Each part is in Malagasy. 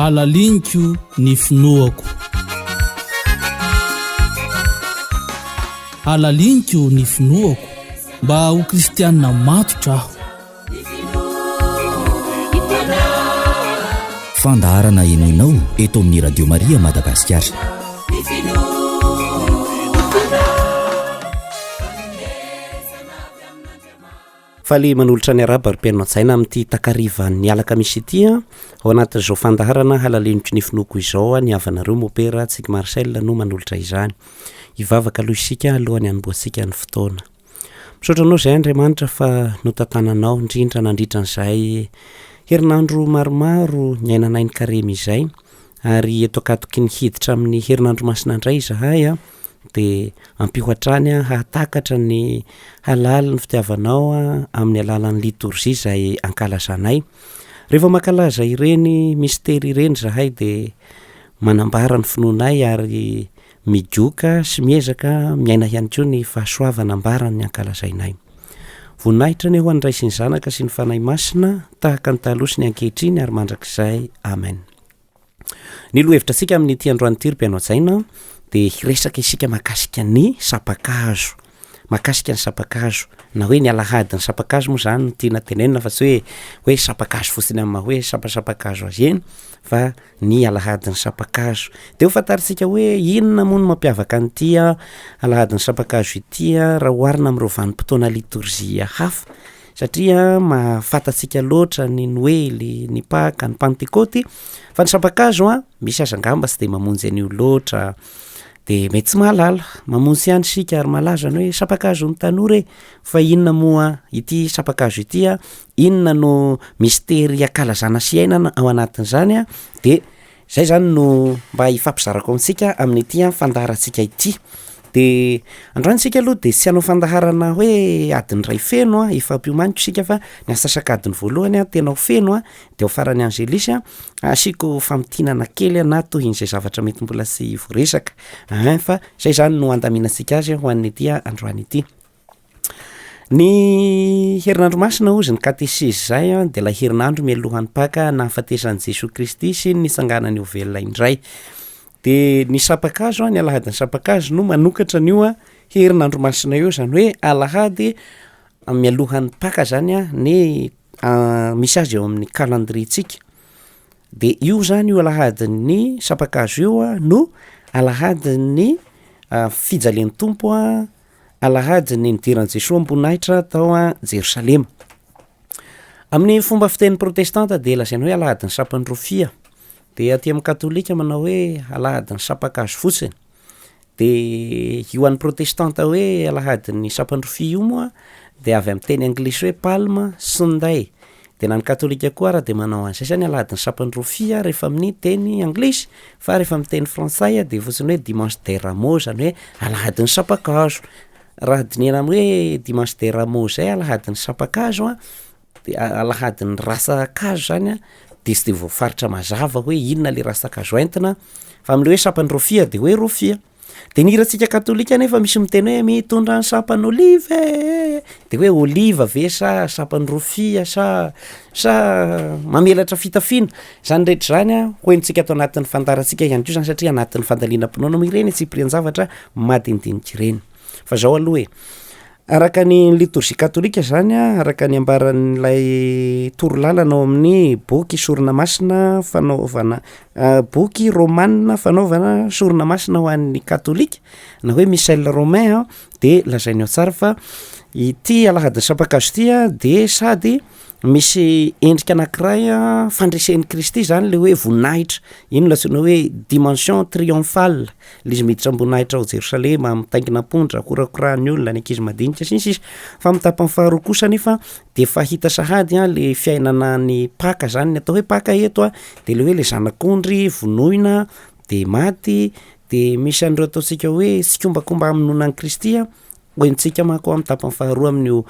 Halaliniko ny finoako. Halaliniko ny finoako mba ho kristianina matotra aho. Fandaharana henoinao eto amin'ny Radio Maria Madagasikara. Faly manolotra ny arahaba ry mpihaino hajaina amin'ity takarivan'ny alakamisy ity a. Ao anatin'izao fandaharana halaleniko ny finoako izao ny havanareo Mopera Tsiky Marcel no manolotra izany. Hivavaka aloha isika alohan'ny hanombohantsika ny fotoana. Misaotra anao izay Andriamanitra fa notantananao indrindra nandritra an'izay herinandro maromaro niainanay ny karemy izay ary eto ankatoky ny hiditra amin'ny herinandro masina indray izahay a. dia ampio hatrany aho hahatakatra ny halalin'ny fitiavanao amin'ny alalan'ny litorjia izay ankalazanay. Rehefa mankalaza ireny mistery ireny izahay dia manambara ny finoanay ary migoka sy miezaka miaina ihany koa ny fahasoavana ambaran'ny ankalazainay. Voninahitra anie ho an'ny Ray sy ny Zanaka sy ny Fanahy Masina, tahaka ny taloha sy ny ankehitriny ary mandrakizay. Amen. Ny lohahevitra antsika amin'ity androany ity ry mpihaino hajaina dia hiresaka isika mahakasika ny sampan-kazo, mahakasika ny sampan-kazo na hoe ny alahadin'ny sampan-kazo moa zany no tiana tenenina fa tsy hoe hoe sampan-kazo fotsiny amin'ny maha hoe sampasampan-kazo azy eny fa ny alahadin'ny sampan-kazo. De ho fantarintsika hoe inona moa no mampiavaka an'ity alahadin'ny sampan-kazo ity raha oharina amin'ireo vanim-potoana litorzia hafa. Satria mahafantatsika loatra ny noely, ny paka, ny pantekôty, fa ny sampan-kazo an, misy aza angamba tsy de mamonjy an'io loatra, de mety tsy mahalala, mamonjy ihany isika ary malaza ny hoe sampan-kazon'ny tanora e, fa inona moa ity sampan-kazo ity an, inona no mistery ankalazana sy iainana ao anatin'izany an, de Zay zany no mba hifampizarako amintsika amin'ity fandaharantsika ity. De androany isika aloha de tsy hanao fandaharana hoe adiny iray feno a, efa ampiomaniko isika fa ny antsasak'adiny voalohany a tena ho feno a, de ao faran'ny angelus a asiako famintinana kely na tohin'izay zavatra mety mbola tsy voaresaka ein fa zay zany no andaminantsika azy ho an'ity androany ity. Ny herinandro masina hozy ny katesizy izay an, dia ilay herinandro mialohan'ny Paka nahafatesan'i Jesoa Kristy sy ny nitsanganany ho velona indray. De ny sampan-kazo an, ny alahadin'ny sampan-kazo no manokatra an'io an herinandro masina io, izany hoe alahady mialohan'ny Paka zany an ny misy azy eo amin'ny calendrier-ntsika. De io zany io alahadin'ny sampan-kazo io an no alahadin'ny fijalian'ny Tompo an. Alahady ny nidiran'i Jesoa am-boninahitra tao Jerosalema. Amin'ny fomba fiteny protestanta dia lazaina hoe alahadin'ny sampan'ny rofia, dia aty amin'ny katolika manao hoe alahadin'ny sampan-kazo fotsiny, de io an'ny protestanta hoe alahadin'ny sampan'ny rofia io moa de avy amin'ny teny anglisy hoe palm sunday, De na ny katolika koa ara de manao an'izay zany alahadin'ny sampan'ny rofia rehefa amin'ny teny anglisy fa rehefa amin'ny teny frantsay de fotsiny hoe dimanche des rameaux zany hoe alahadin'ny sampan-kazo, raha dinihana amin'ny hoe dimanche des rameaux zay alahadin'ny sampan-kazo a de alahadin'ny rantsan-kazo zany a de tsy de voafaritra mazava hoe inona le rantsan-kazo entina fa am'le hoe sampan'ny rofia de hoe rofia. De ny hirantsika katolika nefa misy miteny hoe mitondra ny sampan'oliva e, de hoe oliva ve sa sampan-drofia sa sa mamelatra fitafiana, zany rehetra zany a ho henontsika ato anatin'ny fandaharantsika ihany koa zany satria anatin'ny fandalinam-pinoana moa ireny antsipirian-javatra madinidinika ireny, fa zao aloha e, Araka ny litorjia katolika zany a, araka ny ambaran'ilay torolalana ao amin'ny boky sorona masina fanaovana boky rômana fanaovana sorona masina ho an'ny katolika na hoe missel romain a de lazainy ao tsara fa ity alahadin'ny sampan-kazo ity a de sady misy endrika anankiray a fandresen'i Kristy zany le hoe voninahitra, iny no antsoina hoe dimension triomphale. Le izy miditra am-boninahitra ao Jerosalema, mitaingina ampondra, horakorahan'ny olona, ny ankizy madinika sy ny sisa. Fa amin'ny tapany faharoa kosa anefa de efa hita sahady an le fiainana ny Paka zany, ny atao hoe Paka eto an de le hoe le zanak'ondry vonoina de maty, de misy an'ireo ataontsika hoe tsikombakomba hamonoana an'i Kristy an, hoentintsika manko amin'ny tapany faharoa amin'io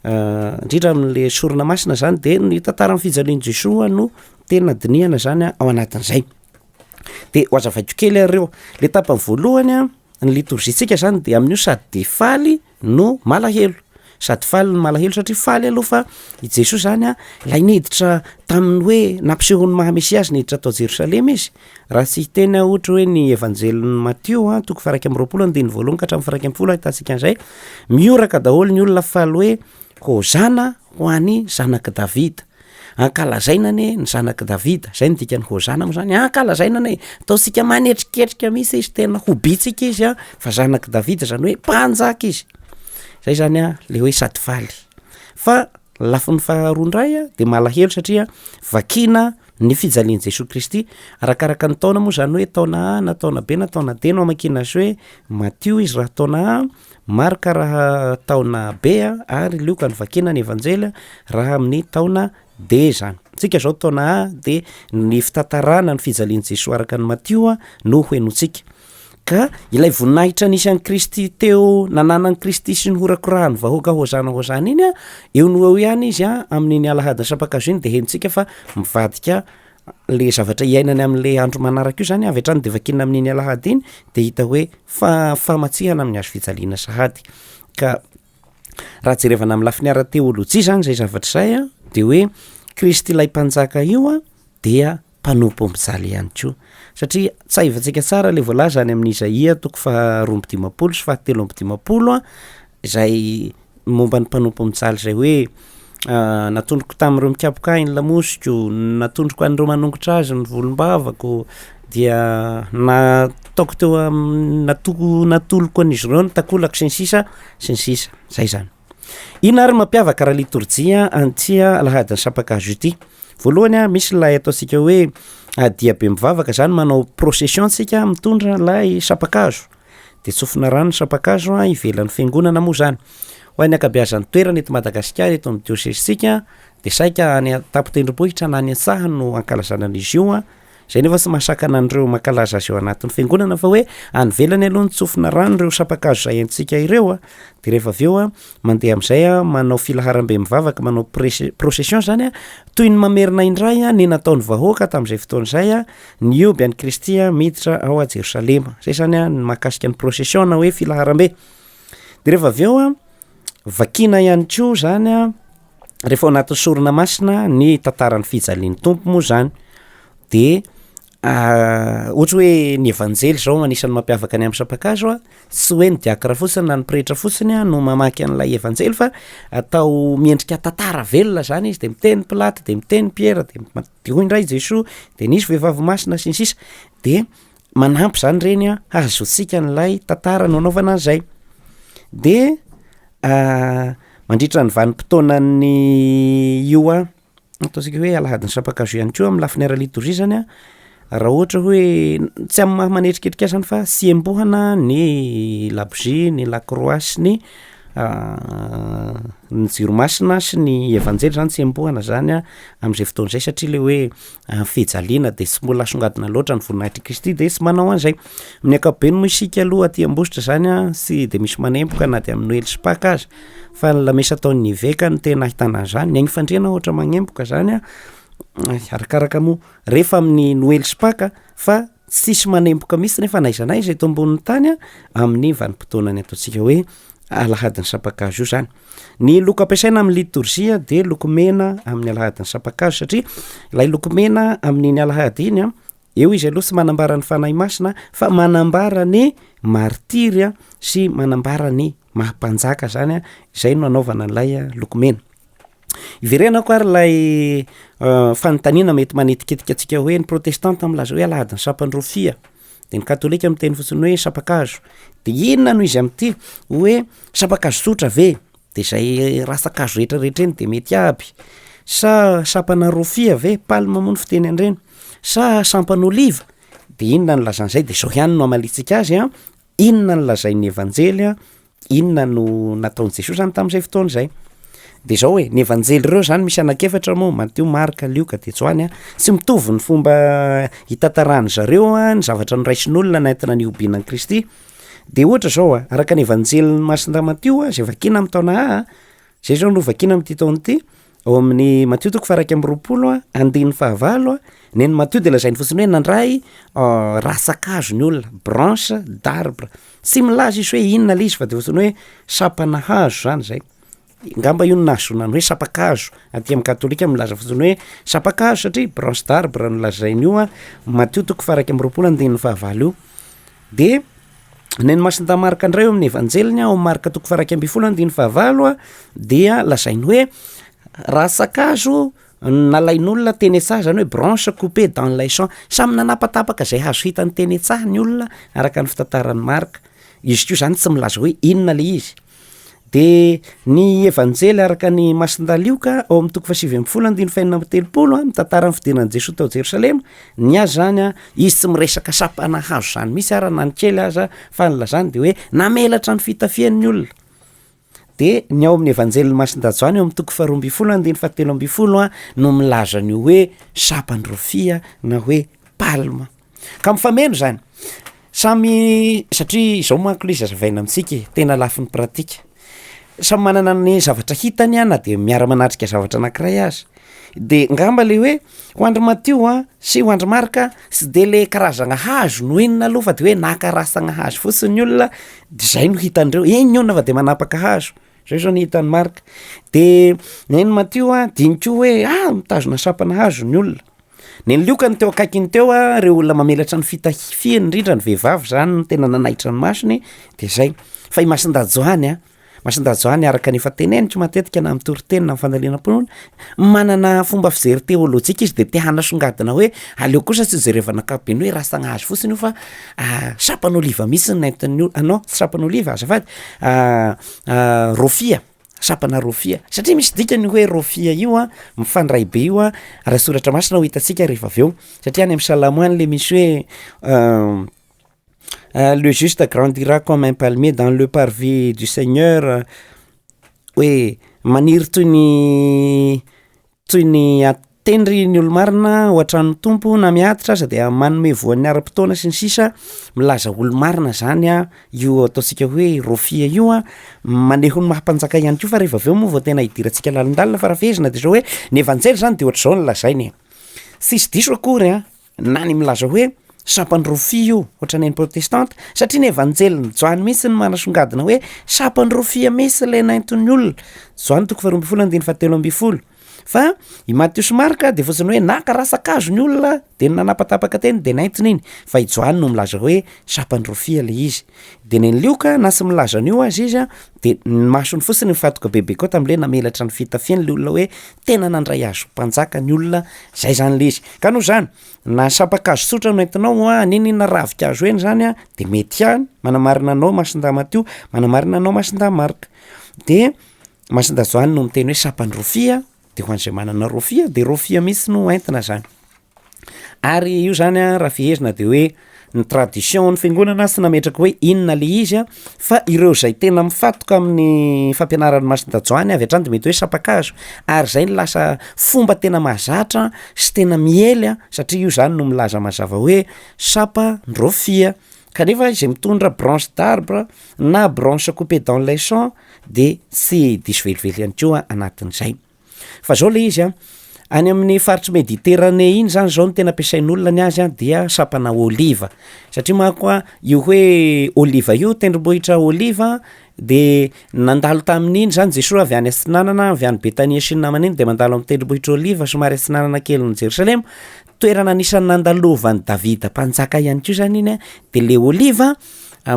indrindra amin'le sorona masina zany de ny tantaran'ny fijalian'i Jesoa no tena dinihana zany ao anatin'izay. De ho azavaiko kely ary reo, le tapany voalohany a, ny litorziantsika zany de amin'io sady de faly no malahelo. Sady faly no malahelo satria faly aloha fa i Jesoa zany a, ilay niditra tamin'ny hoe nampiseho ny maha Mesia azy niditra tao Jerosalema izy. Raha tsy hiteny aho ohatra hoe ny evanjelin'i Matio a, toko faha 21 andininy voalohany ka hatramin'ny faha 11 ahitantsika an'izay, mihoraka daholo ny olona faly hoe Hozana ho an'ny zanak'i Davida. Ankalazaina anie ny zanak'i Davida, zay no dikan'ny hozana moa zany, ankalazaina anie, ataontsika manetriketrika mihitsy izy, tena ho bitsika izy an, fa zanak'i Davida zany hoe mpanjaka izy, zay zany an le hoe sady faly, fa ny lafiny faharoa ndray an de malahelo satria vakiana ny fijalian'i Jesoa Kristy, arakaraka ny taona moa zany hoe taona A na taona B na taona D no amakiana azy hoe Matio izy raha taona A, Marka raha taona B ary Lioka no vakiana ny Evanjely raha amin'ny taona D izany. Tsika izao taona A de ny fitantarana ny fijalian'i Jesoa araka an'i Matio no ho henotsika. Ka ilay voninahitra nisy an'i Kristy teo nananan'i Kristy sy nihorakorahan'ny vahoaka hozana hozana iny eo no eo ihany izy amin'iny alahady sampan-kazo iny de henontsika fa mivadika le zavatra iainany amin'le andro manaraka io zany avy hatrany de vakiana amin'iny alahady iny de hita hoe fa- famatsihana amin'ny hazo fijaliana sahady, ka raha jerevana amin'ny lafiny ara-teolojia zany zay zavatra zay a de hoe Kristy ilay mpanjaka io a dia mpanompo mijaly ihany koa satria tsahivantsika tsara le voalaza any amin'ny Izaia toko faharoa amby dimampolo sy fahatelo amby dimampolo a izay momba ny mpanompo mijaly izay hoe natondroko tamin'ireo mikapoka ahy ny lamosiko, natondroko an'ireo manongotra azy ny volombavako, dia nataoko teo am- natoko natoloko an'izy ireo ny takolako sy ny sisa sy ny sisa, zay zany. Inona ary ny mampiavaka raha litorjia an'ity alahadin'ny sampan-kazo ity? Voalohany a, misy ilay ataontsika hoe diabe mivavaka zany, manao procession tsika mitondra ilay sampan-kazo. de tsofina rano ny sampan-kazo a ivelan'ny fiangonana moa zany, ho an'ny ankabeazan'ny toerana eto Madagasikara eto amin'ny diosezintsika de saika any an-tampon-tendrombohitra na any an-tsaha no ankalazana an'izy io a, zay nefa tsy mahasakana an'ireo mankalaza azy ao anatin'ny fiangonana fa hoe any ivelany aloha no tsofina rano ireo sampan-kazo zay haintsika ireo a, de rehefa avy eo a mandeha am'zay a manao filaharam-be mivavaka manao prese- procession zany a, toy ny mamerina indray a ny nataon'ny vahoaka tamin'izay fotoana izay a, Nihoby an'i Kristy miditra ao a Jerosalema. Zay zany a ny mahakasika ny procession na hoe filaharam-be. De rehefa avy eo a, vakiana ihany koa zany a, rehefa ao anatin'ny sorona masina ny tantaran'ny fijalian'ny Tompo moa zany, de ohatra hoe ny evanjely zao anisan'ny mampiavaka ny amin'ny sampan-kazo a, tsy hoe ny diakra fotsiny na ny pretra fotsiny a no mamaky an'ilay evanjely fa atao miendrika tantara velona zany izy de miteny Pilaty de miteny Piera de ma- De hoy indray Jesoa, de nisy vehivavy masina sy ny sisa, de manampy zany reny a hahazoantsika an'ilay tantara nanaovana an'zay, de mandritra ny vanim-potoanan'ny io a ataontsika hoe alahadin'ny sampan-kazo ihany koa am'lafiny ara-litorjia zany a, raha ohatra hoe tsy amin'ny maha manetriketrika azy zany fa tsy embohana ny labozia, ny lakroa sy ny ny jiro masina sy ny evanjely zany tsy embohana zany a am'zay fotoana zay satria le hoe fijaliana de tsy mbola asongadina loatra ny voninahitr'i Kristy de tsy manao an'zay, amin'ny ankapobeny moa isika aloha aty Ambositra zany a tsy de misy manempoka na de amin'ny noely sy paka aza fa ny lamesa ataon'ny eveka no tena ahitana an'zany, ny agny Fandriana ohatra magnempoka zany a arakaraka moa rehefa amin'ny noely sy paka fa tsisy manempoka mihitsy nefa n'aiza n'aiza eto ambonin'ny tany a amin'ny vanim-potoanan'ny ataontsika hoe alahadin'ny sampan-kazo io zany. Ny loko ampiasaina amin'ny litorjia de loko mena amin'ny alahadin'ny sampan-kazo satria ilay loko mena amin'iny alahady iny a, eo izy aloha tsy manambara ny Fanahy Masina fa manambara ny martiry a sy manambara ny maha mpanjaka zany a, izay no anaovana an'ilay loko mena. Iverenako ary ilay fanontaniana mety manitikitika antsika hoe ny protestanta milaza hoe alahadin'ny sampan-drofia, de ny katolika miteny fotsiny hoe sampan-kazo, de inona no izy am'ty? Hoe sampan-kazo tsotra ve de zay rantsan-kazo rehetrarehetra eny de mety aby, sa sampana rofia ve, palme moa ny fiteny an'ireny, sa sampan'oliva? De inona no ilazana izay? De zao ihany no hamaliantsika azy an, inona no lazain'ny evanjely an, Inona no nataon'i Jesoa zany tamin'izay fotoana izay? De zao e, ny evanjely ireo zany misy anankiefatra moa, Matio, Marka, Lioka de Joany a, tsy mitovy ny fomba itantaran-dry zareo a ny zavatra noraisin'olona nentina nihobiana an'i Kristy. De ohatra zao a, araka ny evanjelin'i Masindahy Matio a, zay vakiana amin'ny taona A a, zay zao no vakiana amin'ity taona ity, ao amin'ny Matio toko faha-iraika amby roapolo a, andininy fahavalo a, ny an'i Matio de lazainy fotsiny hoe nandray rantsan-kazo ny olona, branche d'arbre. Tsy milaza izy hoe inona le izy fa de ohatrany hoe sampana hazo zany zay. Ngamba io no nahazoana ny hoe sampan-kazo, aty amin'ny katolika milaza fotsiny hoe sampan-kazo satria branche d'arbre no lazainy io a, Matio toko faha-21 andininy fahavalo io. De ny an'i Masindahy Marka indray ao amin'ny evanjeliny ao amin'ny Marka toko faha-11 andininy fahavalo a dia lazainy hoe rantsan-kazo nalain'olona teny an-tsaha zany hoe branche coupée dans les champs, samy nanapatapaka zay hazo hitany teny an-tsaha ny olona araka ny fitantaran'i Marka, izy koa zany tsy milaza hoe inona le izy. De ny Evanjely araka an'i Masindahy Lioka ao amin'ny toko fahasivy ambin'ny folo andininy fahenina amby telopolo a, mitantara ny fidiran'i Jesoa tao Jerosalema, ny azy zany a, izy tsy miresaka sampana hazo zany mihitsy ara na ny kely aza fa ny lazany de hoe namelatra ny fitafiany ny olona. De ny ao amin'ny Evanjelin'i Masindahy Joany ao amin'ny toko faharoa ambin'ny folo andininy fahatelo ambin'ny folo a no milaza an'io hoe sampan-drofia na hoe palma. Ka mifameno zany, samy satria izao manko le izy azavaina amintsika e, tena lafiny pratika, samy manana ny zavatra hitany a na de miara-manatrika zavatra anankiray aza, de ngamba le hoe ho an-dry Matio a sy ho an-dry Marka tsy de le karazagna hazo no inona aloha fa de hoe naka rasagna hazo fotsiny ny olona de zay no hitandreo, iny ny olona fa de manapaka hazo, zay zao ny hitan'i Marka, de ny an'i Matio a de iny koa hoe ah mitazona sampana hazo ny olona. Ny an'i Lioka no teo akaikiny teo a, reo olona mamelatra ny fitafiany indrindra ny vehivavy zany no tena nanaitra ny masony de zay, fa i Masindahy Joany a, Masindahy Joany araka ny efa teneniko matetika na am'toriteny na am'fandalinam-pinoana, manana fomba fijery teôlôjika izy de te hanasongadina hoe aleo kosa tsy jerevana ankapobeny hoe rasagna hazo fotsiny io fa sampan'ôliva mihitsy no nentin'ny ol- non tsy sampan'ôliva azafady, rofia. Sampana rofia, satria misy dikany io hoe rofia io a, mifandray be io a, raha soratra masina ho hitantsika rehefa avy eo, satria any am'salamo any le misy hoe le juste grandira comme un palmier dans le parvis du seigneur, hoe maniry toy ny toy ny atendry ny olo-marina ao an-tranon'ny Tompo na miatitra aza dia manome voan'ny ara-potoana sy ny sisa, milaza olo-marina zany a io ataontsika hoe rofia io a, maneho ny maha mpanjaka ihany koa fa rehefa avy eo moa vao tena hidirantsika lalindalina fa raha fehezina de zao hoe ny evanjely zany de ohatr'izao no lazainy e, tsisy diso akory a na ny milaza hoe sampan-drofia io ohatran'ny an'ny protestanta satria ny evanjelin'i Joany mihitsy no manasongadina hoe sampan-drofia mihitsy le nentin'ny olona, Joany toko faharoa ambin'ny folo andininy fahatelo ambin'ny folo, fa i Matio sy Marka de fotsiny hoe naka rantsan-kazo ny olona de nanapatapaka teny de nentiny iny, fa i Joany no milaza hoe sampan-drofia le izy, de ny an'i Lioka na tsy milaza an'io aza izy a de ny masony fotsiny nifantoka bebe koa tam'le namelatra ny fitafiany le olona hoe tena nandray azy ho mpanjaka ny olona, zay zany le izy, ka noho zany na sampan-kazo tsotra no entinao a n'inon'inona ravinkazo eny zany a de mety ihany, manamarina anao Masindahy Matio, manamarina anao Masindahy Marka, de Masindahy Joany no miteny hoe sampan-drofia de ho an'zay manana rofia de rofia mihitsy no entina zany, ary io zany a raha fehezina de hoe ny tradition ny fiangonana tsy nametraka hoe inona le izy a fa ireo zay tena mifantoka amin'ny fampianaran'i Masindahy Joany avy hatrany de mety hoe sampan-kazo ary zay no lasa fomba tena mahazatra sy tena miely a satria io zany no milaza mazava hoe sampan-drofia kanefa izay mitondra branche d'arbre na branche coupée dans les champs de tsy diso velively ihany koa anatin'izay. Fa zao le izy a, any amin'ny faritry Méditerranée iny zany zao no tena ampiasain'olona ny azy a dia sampana ôliva satria manko a io hoe ôliva io tendrombohitra ôliva de nandalo tamin'iny zany Jesoa avy any atsinanana avy any Betania sy ny namany iny de mandalo am'tendrombohitra ôliva somary atsinanana kelin'i Jerosalema, toerana anisan'ny nandalovan'i Davida mpanjaka ihany koa zany iny a, de le ôliva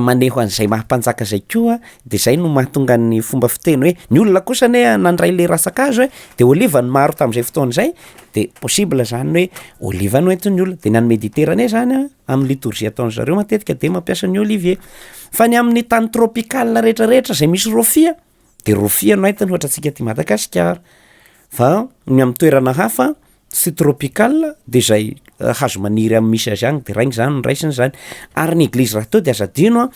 maneho an'zay maha mpanjaka zay koa de zay no mahatonga ny fomba fiteny hoe ny olona kosa anie nandray le rantsan-kazo e de ôliva no maro tam'zay fotoana zay de possible zany hoe ôliva no entin'ny olona, de ny any Méditerranée zany a am'litorjia ataon'zareo matetika de mampiasa ny olivier, fa ny amin'ny tany tropical rehetrarehetra zay misy rofia de rofia no entiny ohatra antsika aty Madagasikara, fa ny am'toerana hafa tsy tropical de zay hazo maniry am'misy azy agny de regny zany no raisiny zany, ary ny eglizy rahateo de aza adino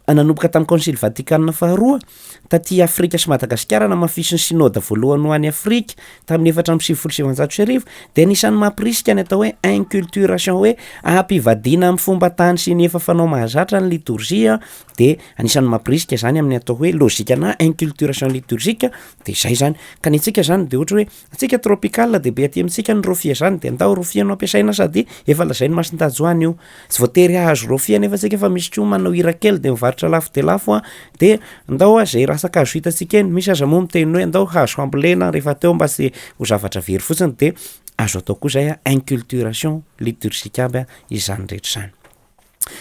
a nanomboka tamin'ny kônsily vatikana faharoa taty Afrika sy Madagasikara namafisin'ny synode voalohany ho any Afrika tamin'ny 1994 de anisan'ny mampirisika ny atao hoe inculturation hoe ampivadiana am'fomba tany sy ny efa fanao mahazatra ny litorjia de anisan'ny mampirisika zany amin'ny atao hoe lôjika na inculturation liturgique de zay zany, ka ny antsika zany de ohatra hoe antsika tropical de be aty amintsika ny rofia zany de andao rofia no ampiasaina sady efa lazain'i Masindahy Joany io, tsy voatery hahazo rofia nefa antsika fa misy koa manao hira kely de mivarotra. mivarotra lafo de lafo a, de ndao a zay rantsan-kazo hitantsika eny, misy aza moa miteny hoe ndao hazo hambolena rehefa teo mba tsy ho zavatra very fotsiny de azo atao koa zay a inculturation liturgique aby a izany rehetra zany.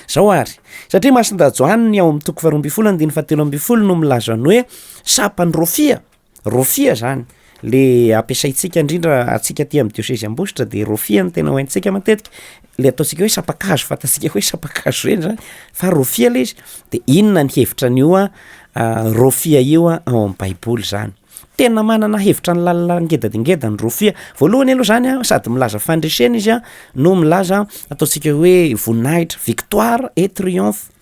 Zao ary, satria Masindahy Joany ao amin'ny toko faharoa ambin'ny folo andininy fahatelo ambin'ny folo no milaza ny hoe sampan'ny rofia, rofia zany le ampiasaintsika indrindra antsika aty amin'ny diosezy Ambositra de rofia no tena hohaintsika matetika, le ataontsika hoe sampan-kazo fantatsika hoe sampan-kazo reny zany fa rofia le izy, de inona ny hevitra an'io a rofia io a ao am'baiboly zany? Tena manana hevitra ny lalina ngeda de ngeda ny rofia, voalohany aloha zany a sady milaza fandresena izy a no milaza ataontsika hoe voninahitra, victoire et triomphe.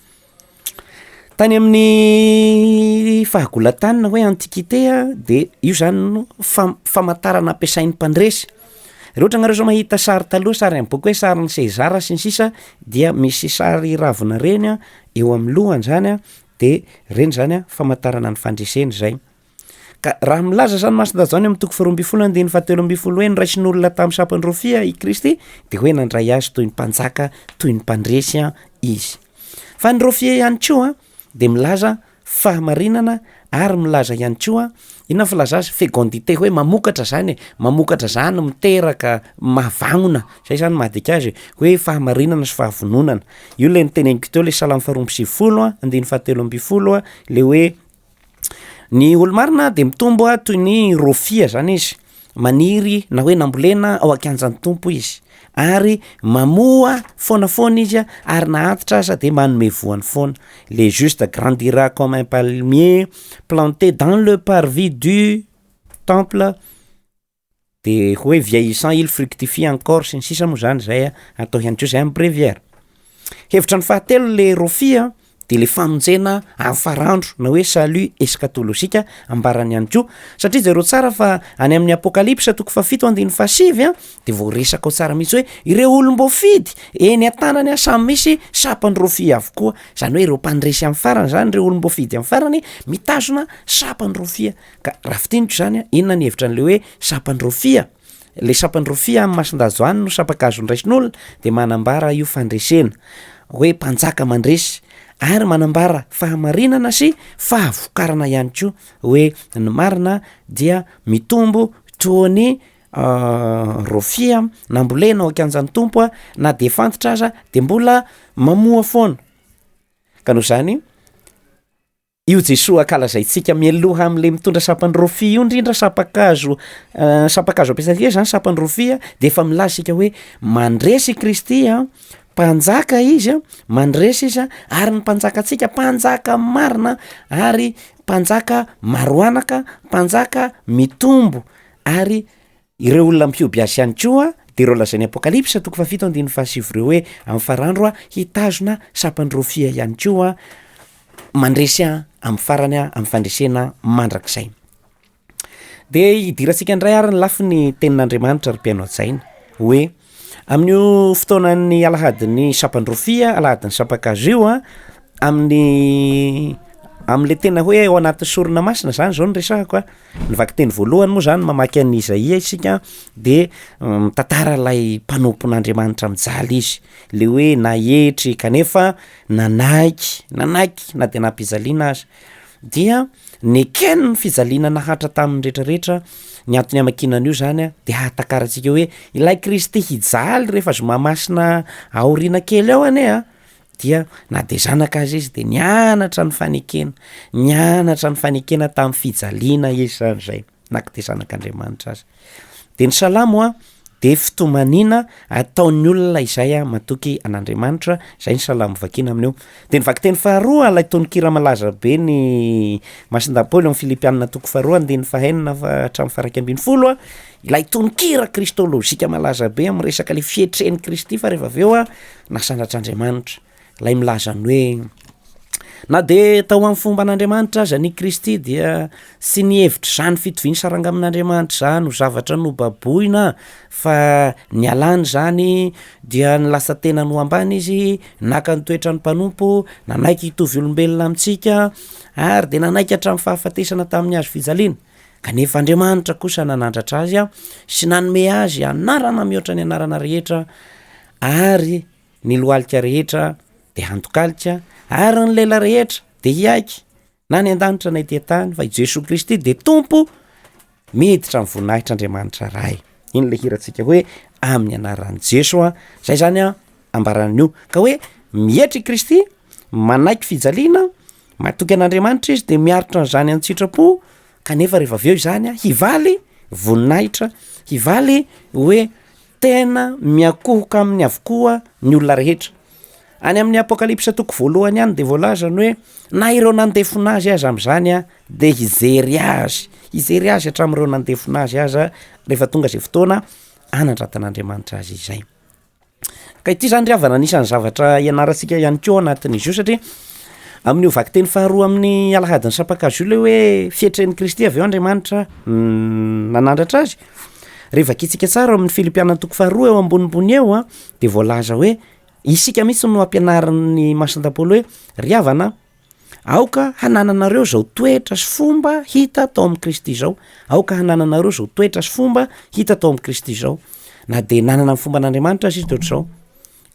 Tany amin'ny fahagolan-tany na hoe antiquité a de io zany no fam- famantarana ampiasain'ny mpandresy, raha ohatra nareo zao mahita sary taloha sary am'boky hoe sarin'i César sy ny sisa dia misy sary ravina reny a eo am'lohany zany a de reny zany a famantarana ny fandresena zay. Ka raha milaza zany Masindahy Jaona amin'ny toko faharoa ambin'ny folo andininy fahatelo ambin'ny folo hoe noraisin'olona tamin'ny sampan-drofia i Kristy de hoe nandray azy toy ny mpanjaka, toy ny mpandresy a izy. Fa ny rofia ihany koa de milaza fahamarinana ary milaza ihany koa, inona filaza azy, fécondité hoe mamokatra zany e, mamokatra zany, miteraka, mahavagnona, zay zany mahadika azy e, hoe fahamarinana sy fahavononana. Io le noteneniko teo le salamo faharoa amby sivifolo a andininy fahatelo ambin'ny folo a, le hoe Ny olo-marina de mitombo a toy ny rofia zany izy, maniry na hoe nambolena ao an-kianjan'ny Tompo izy ary mamoa foana foana izy a ary na antitra aza de manome voany foana, le juste grandira comme un palmier planté dans le parvis du temple, de hoe vieillissant il fructifie encore sy ny sisa moa zany zay a, atao ihany koa zay am'bréviaire. Hevitra ny fahatelo le rofia de le famonjena am'farandro na hoe salut eschatologique ambarany ihany koa satria jereo tsara fa any amin'ny apokalypsa toko fahafito andininy fahasivy a de voaresaka ao tsara mihitsy hoe ireo olom-boafidy eny an-tanany a samy misy sampan-drofia avokoa, zany hoe ireo mpandresy am'farany zany reo olom-boafidy am'farany mitazona sampan-drofia. Ka raha fintiniko zany a, inona ny hevitra an'le hoe sampan-drofia? Le sampan-drofia am'Masindahy Joany no sampan-kazo nraisin'olona de manambara io fandresena, hoe mpanjaka mandresy ary manambara fahamarinana sy fahavokarana ihany koa hoe ny marina dia mitombo toa ny rofia nambolena ao an-kianjan'ny Tompo a na de efa antitra aza de mbola mamoa foana, ka noho zany Io Jesoa ankalazaintsika mialoha am'le mitondra sampan-drofia io ndrindra sampan-kazo sampan-kazo ampiasaintsika zany sampan-drofia de efa milaza isika hoe mandresy i Kristy a, mpanjaka izy a, mandresy izy a ary ny mpanjakantsika mpanjaka marina ary mpanjaka maro anaka, mpanjaka mitombo ary Ireo olona mihoby azy ihany koa dia ireo lazain'ny Apokalypsa toko fahafito andininy fahasivy ireo hoe amin'ny farandro aho hitazona sampan-drofia ihany koa mandresy aho amin'ny farany aho amin'ny fandresena mandrakizay. De hidirantsika indray ary ny lafiny tenin'Andriamanitra ry mpihaino hajaina hoe amin'io fotoanan'ny alahadin'ny sampan-drofia, alahadin'ny sampan-kazo io a, amin'ny am'le tena hoe ao anatin'ny sorona masina zany zao no resahako a, Ny vakiteny voalohany moa zany mamaky an'i Izaia isika de mitantara ilay mpanompon'Andriamanitra mijaly izy, le hoe naetry kanefa nanaiky, nanaiky na de nampijaliana aza, dia nekeny ny fijaliana nahatra taminy rehetrarehetra, ny antony amakiana an'io zany a de ahatakarantsika hoe ilay Kristy hijaly rehefa zoma masina aoriana kely ao anie a dia na de zanaka aza izy de nianatra ny fanekena, nianatra ny fanekena tamin'ny fijaliana izy zany zay na ko de zanak'Andriamanitra aza. De ny salamo a de fitomaniana ataon'ny olona izay a matoky an'Andriamanitra, zay ny salamo vakina amin'io. De ny vakiteny faharoa lay tononkira malaza be ny Masindahy Paoly ao am'Filipiana toko faharoa andininy fahaenina fa hatramin'ny faha-iraika ambin'ny folo a, ilay tononkira kristôlôjika malaza be am'resaka le fietren'i Kristy fa rehefa avy eo a Nasandratr'Andriamanitra, ilay milaza ny hoe, Na dia tao amin'ny fomban'Andriamanitra aza ny Kristy dia tsy nihevitra izany fitoviany saranga amin'Andriamanitra izany ho zavatra nobaboina fa nialany izany dia nilatsa tenany ho ambany izy, naka ny toetran'ny mpanompo, nanaiky hitovy olombelona amintsika ary dia nanaiky hatramin'ny fahafatesana tamin'ny hazo fijaliana. Kanefa Andriamanitra kosa nanandratra azy sy nanome azy anarana mihoatra ny anarana rehetra ary ny lohalika rehetra. dia handokalika ary ny lela rehetra dia hiaiky na any an-danitra na ety an-tany fa i Jesoa Kristy dia Tompo miditra amin'ny voninahitr'Andriamanitra Ray. Iny le hirantsika hoe amin'ny anaran'i Jeso a, zay zany a ambaran'io ka hoe mietry i Kristy, manaiky fijaliana, matoky an'Andriamanitra izy de miaritra an'izany an-tsitrapo kanefa rehefa avy eo izany a hivaly voninahitra, hivaly hoe tena miankohoka aminy avokoa ny olona rehetra. Any amin'ny Apokalypsa toko voalohany any de voalaza ny hoe na ireo nandefona azy aza am'zany a de hijery azy, hijery azy hatramin'ireo nandefona azy aza rehefa tonga zay fotoana hanandratan'Andriamanitra azy izay. Ka ity zany ry havana anisan'ny zavatra ianarantsika ihany koa ao anatin'izy io satria amin'io vakiteny faharoa amin'ny alahadin'ny sampan-kazo io le hoe fietren'i Kristy avy eo Andriamanitra nanandratra azy, rehefa vakintsika tsara ao amin'ny Filipiana toko faharoa eo ambonimbony eo a de voalaza hoe isika mihitsy no ampianarin'ny Masindahy Paoly hoe ry havana Aoka hanananareo izao toetra sy fomba hita tao amin'i Kristy izao. Aoka hanananareo izao toetra sy fomba hita tao amin'i Kristy izao. Na dia nanana ny fomban'Andriamanitra aza izy dia ohatr'izao.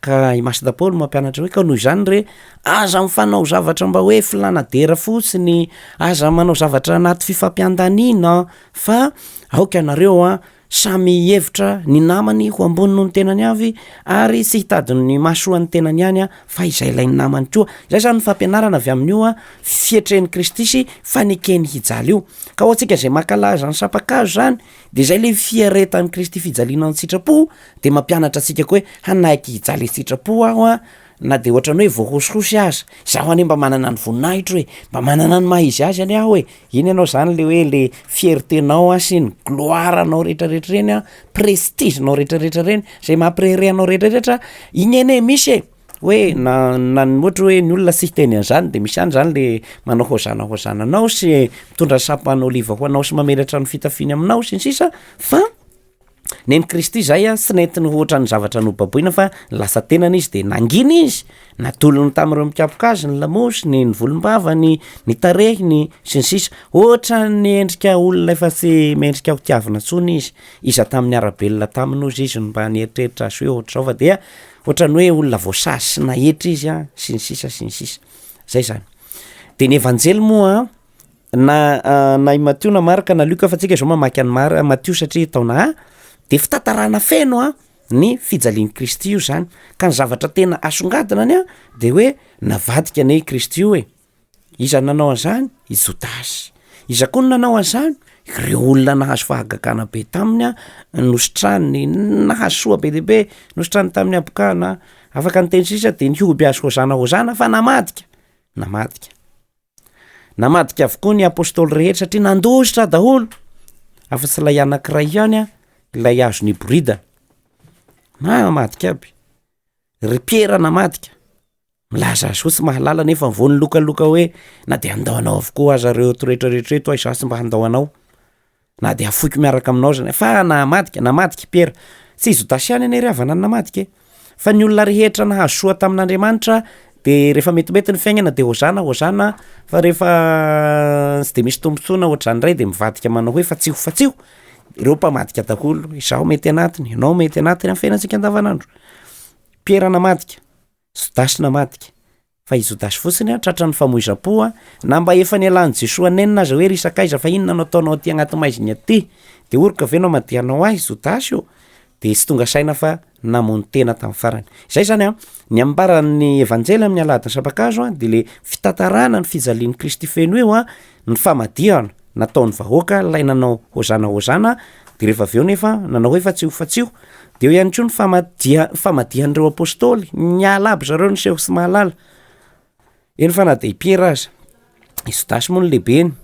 Ka i Masina Paoly mampianatra hoe ka noho izany re, aza mifanao zavatra mba hoe filàna dera fotsiny, aza manao zavatra anaty fifampiandaniana fa aoka ianareo an Samy hihevitra ny namany ho ambony noho ny tenany avy ary tsy hitady ny mahasoa ny tenany ihany fa izay ilain'ny namany koa. Izay izany ny fampianarana avy amin'io fietren'i Kristy sy fanekeny hijaly io. Ka ho antsika izay mankalaza ny sampan-kazo izany dia izay ilay fiaretan'i Kristy fijaliana an-tsitrapo dia mampianatra antsika koa hoe hanaiky hijaly an-tsitrapo aho an, na dia ohatran'ny hoe voahosihosy aza, izaho anie mba manana ny voninahitro e, mba manana ny maha izy azy anie aho e, iny ianao zany le hoe le fierté-nao a sy ny gloire-nao rehetrarehetra ireny a, prestige-nao rehetrarehetra ireny, zay mampirehareha anao rehetrarehetra, iny anie misy e, hoe na na ny ohatra hoe ny olona tsy hiteny an'zany de misy ihany zany le manao hozana hozana anao sy mitondra sampan'oliva ho anao sy mamelatra ny fitafiany aminao sy ny sisa fa Nen'i Kristy izay a, tsy nentiny ho ohatran'ny zavatra nobaboina fa lasa tenany izy de nangina izy, natolony tamin'ireo mikapoka azy ny lamosiny, ny volombavany, ny tarehiny, sy ny sisa. Ohatran'ny endrika olona efa tsy mendrika ho tiavina intsony izy, iza tamin'ny niara-belona taminy hozy izy no mba nieritreritra azy hoe ohatr'izao fa dia ohatran'ny hoe olona voasazy sy nahetra izy a, sy ny sisa sy ny sisa, zay zany. De ny evanjely moa Na na i Matio na Marka na Lioka fa tsika zao mamaky an'i Mar- Matio satria taona A, de fitantarana feno a ny fijalian'i Kristy io zany, ka ny zavatra tena asongadina any a de hoe navadika anie i Kristy io e, iza no nanao an'zany? I Jodasy, iza koa no nanao an'zany? Ireo olona nahazo fahagagana be taminy a, nositraniny, nahazo soa be dia be, nositraniny tamin'ny habokana, afaka niteny sisa de nihoby azy hozana hozana fa namadika, namadika. Namadika avokoa ny apôstôly rehetra satria nandositra daholo, afa-tsy ilay anankiray ihany ilay azo niboridana, namadika aby, ry Piera namadika, milaza azy hoe tsy mahalala nefa vao nilokaloka hoe na de handao anao avokoa aza reo eto rehetrarehetra eto aho izaho tsy mba handao anao. Na dia afoiko miaraka aminao aza fa namadika, namadika i Piera. Tsy i Jodasy ihany anie ry havana no namadika e! Fa ny olona rehetra nahazo soa tamin'Andriamanitra de rehefa metimety ny fiainana de hozana hozana, fa rehefa tsy de misy tombontsoa na ohatr'izany indray de mivadika manao hoe fatsiho fatsiho, ireo mpamadika daholo, izaho mety anatiny, ianao mety anatiny amin'ny fiainantsika andavanandro. Piera namadika, Jodasy namadika. Fa i Jodasy fotsiny an, tratran'ny famoizam-po an, na mba efa nialan'i Jesoa nenina aza hoe ry sakaiza fa inona no ataonao aty agnaty maizina aty, de oroka ve no amadihanao ahy Jodasy ô? De tsy tonga saina fa namono tena tamin'ny farany. Zay zany an, ny ambaran'ny Evanjely amin'ny alahadin'ny sampan-kazo an, de le fitantarana ny fijalian'i Kristy feno io an, ny famadihana nataon'ny vahoaka ilay nanao hozana hozana, de rehefa avy eo nefa nanao hoe fatsiho fatsiho, de eo ihany koa ny famadiha- famadihan'ireo apostoly, niala aby zareo niseho tsy mahalala, eny fa na de i Piera aza, i Jodasy moa no lehibeny,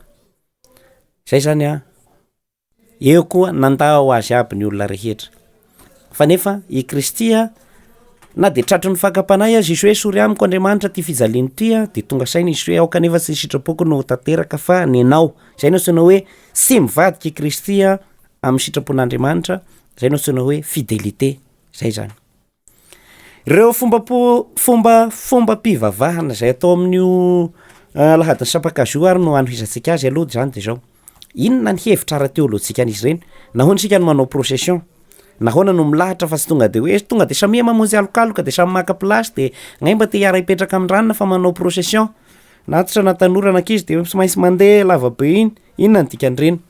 zay zany an. Eo koa nandao azy aby ny olona rehetra. Fa nefa i Kristy a, na de tratry ny fakam-panahy aza izy hoe esory amiko Andriamanitra ty fijaliana ity a, de tonga saina izy hoe aoka anefa tsy ny sitrapoko no ho tanteraka fa ny anao. Zay no antsoina hoe tsy mivadika i Kristy a amin'ny sitrapon'Andriamanitra, zay no antsoina hoe fidélité, zay zany. Ireo fomba-po- fomba fombam-pivavahana zay atao amin'io alahadin'ny sampan-kazo io ary no anohizantsika azy aloha zany de zao, inona ny hevitra ara-teôlôjikan'izy ireny? Nahoana isika no manao procession? Nahoana no milahatra fa tsy tonga de hoe tonga de samia mamonjy alokaloka de samy maka plasy de gnahy mba te hiara-hipetraka amin-dranona fa manao procession, na antitra na tanora na ankizy de tsy maintsy mandeha lava be iny, inona ny dikan'ireny?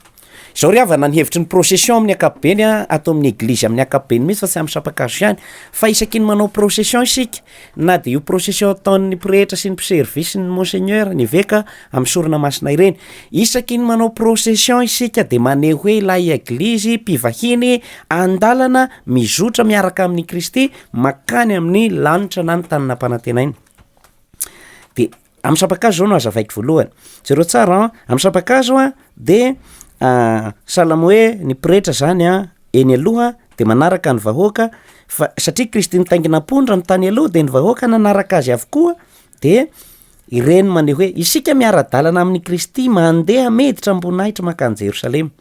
Zao ry havana ny hevitry ny procession amin'ny ankapobeny a, ato amin'ny eglizy amin'ny ankapobeny mihitsy fa tsy amin'ny sampan-kazo ihany, fa isaky ny manao procession isika na de io procession ataon'ny pretra sy ny mpiservisy sy ny monseigneur, ny eveka amin'ny sorona masina ireny, isaky ny manao procession isika de maneho hoe ilay eglizy mpivahiny an-dalana mizotra miaraka amin'i Kristy mankany amin'ny lanitra na ny tany nampanantenaina. De amin'ny sampan-kazo zao no hazavaiko voalohany, jereo tsara an, amin'ny sampan-kazo an de sahala amin'ny hoe ny pretra zany an eny aloha de manaraka ny vahoaka fa satria Kristy nitaingina ampondra ny tany aloha de ny vahoaka nanaraka azy avokoa de ireny maneho hoe isika miara-dalana amin'i Kristy mandeha miditra am-boninahitra mankany Jerosalema.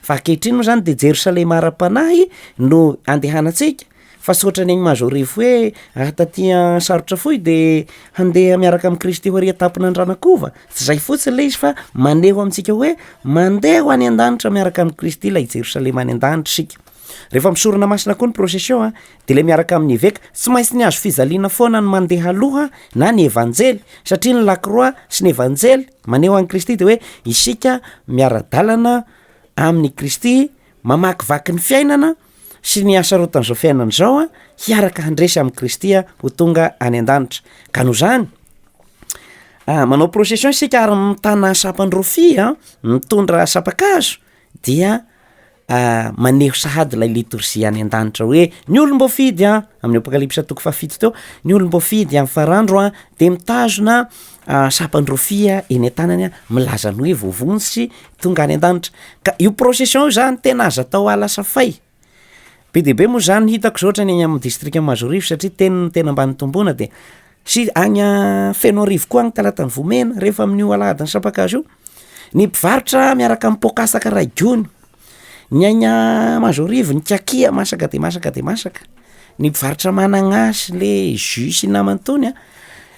Fa ankehitriny moa zany de Jerosalema ara-panahy no andehanantsika fa tsy ohatran'ny any Mahazoarivo hoe raha taty Sarotra fohy de handeha miaraka amin'i Kristy ho ary an-tampon'Andranakova, tsy zay fotsiny le izy fa maneho amintsika hoe mandeha ho any an-danitra miaraka amin'i Kristy ilay Jerosalema any an-danitra isika. Rehefa misorona masina koa ny procession a de le miaraka amin'ny eveka, tsy maintsy ny hazo fijaliana foana no mandeha aloha na ny evanjely satria ny lakroa sy ny evanjely maneho an'i Kristy de hoe isika miara-dalana amin'i Kristy mamakivaky ny fiainana sy ny hasarotan'izao fiainana izao a, hiaraka handresy amin'i Kristy a ho tonga any an-danitra, ka noho izany manao procession isika ary mitana sampan-drofia a, mitondra sampan-kazo dia maneho sahady ilay litorjia any an-danitra hoe ny olom-boafidy an, amin'ny apokalypsa toko fahafito teo, ny olom-boafidy amin'ny farandro an de mitazona sampan-drofia eny an-tanany an, milaza ny hoe voavonjy sy tonga any an-danitra, ka io procession io zany tena azo atao alasafay, be dia be moa zany hitako zao ohatrany any amin'ny distrikan'i Mahazoarivo satria teny no tena mba nitombona de sy any Fenoarivo koa any Talatan'i Vohimena rehefa amin'io alahadin'ny sampan-kazo io, Ny mpivarotra miaraka amin'ny poakasaka ray gony, ny aigna Mahazoarivo ny kakia masaka de masaka de masaka, ny mpivarotra managnasy le jus sy ny namany tony a,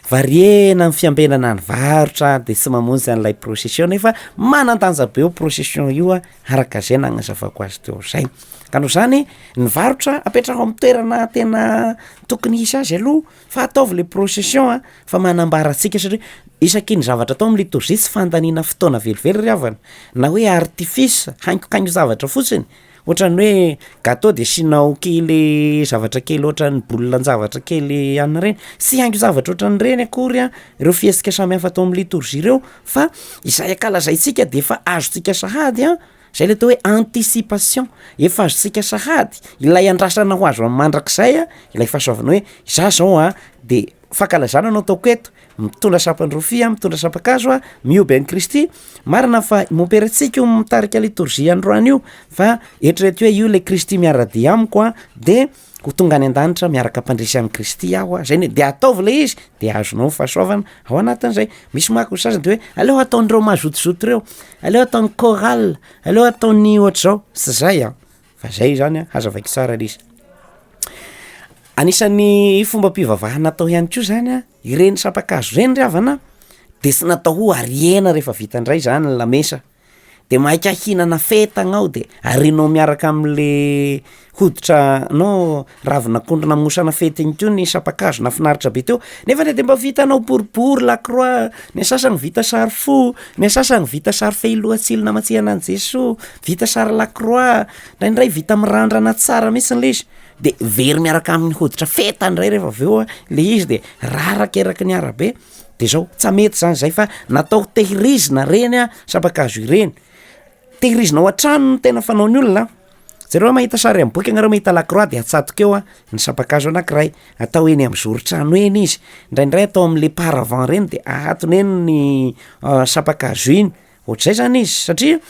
variana amin'ny fiambenana ny varotra de tsy mamonjy an'ilay procession nefa manan-danja be io procession io a araka zay nagnazavako azy teo zay, ka noho zany ny varotra apetraho amin'ny toerana tena tokony hisy azy aloha fa ataovy le procession a fa manambara antsika satria isaky ny zavatra atao amin'ny litorjia tsy fandaniana fotoana velively ry havana na hoe artifice haingokaingo zavatra fotsiny ohatran'ny hoe gateau de asianao kely zavatra kely ohatran'ny boule-n-javatra kely anona reny, tsy haingo zavatra ohatran'ireny akory a ireo fihetsika samihafa atao amin'ny litorjia ireo fa izay ankalazaintsika de efa azontsika sahady a. Zay le atao hoe anticipation, efa azontsika sahady ilay andrasana ho azo amin'ny mandrakizay a, ilay fahasoavana hoe za zao a de fankalazana no ataoko eto, mitondra sampan-drofia, mitondra sampan-kazo a, mihoby an'i Kristy, marina fa i mompera tsika io mitarika litorjia androany io fa eritrereto hoe io le Kristy miara-dia amiko a de ho tonga any an-danitra miaraka mpandresy amin'i Kristy aho a, zay ny de ataovy le izy de azonao ny fahasoavana ao anatin'izay, misy manko ny sasany de hoe aleo ataon'ireo mazotozoto reo, aleo ataon'ny chorale, aleo ataon'ny ohatr'izao, tsy zay an, fa zay zany an hazavaiko tsara le izy. Anisan'ny fombam-pivavahana atao ihany koa zany an, ireny sampan-kazo ireny ry havana de tsy natao ho ariana rehefa vita indray zany ny lamesa. de maika hihinana feta agnao de arinao miaraka am'le hoditra anao ravin'akondro namosana feta igny koa ny sampan-kazo nahafinaritra be teo, nefa de mba vitanao boribory lakroa, ny sasany vita sary fo, ny sasany vita sary fehiloha tsilo namantsihana an'i Jesoa, vita sary lakroa, ndraindray vita mirandrana tsara mihitsy le izy, de very miaraka amin'ny hoditra feta ndray rehefa avy eo a le izy de raraka eraky ny arabe. De zao, tsa mety zany zay fa natao tehirizina reny a sampan-kazo ireny, tehirizina ao an-trano no tena fanaon'ny olona, zareo mahita sary am'boky ianareo mahita lakroa de atsatoka eo a ny sampan-kazo anankiray, atao eny am'zoron-trano eny izy, ndraindray atao am'le paravent reny de ahatona eny ny sampan-kazo iny. Ohatr'izay zany izy satria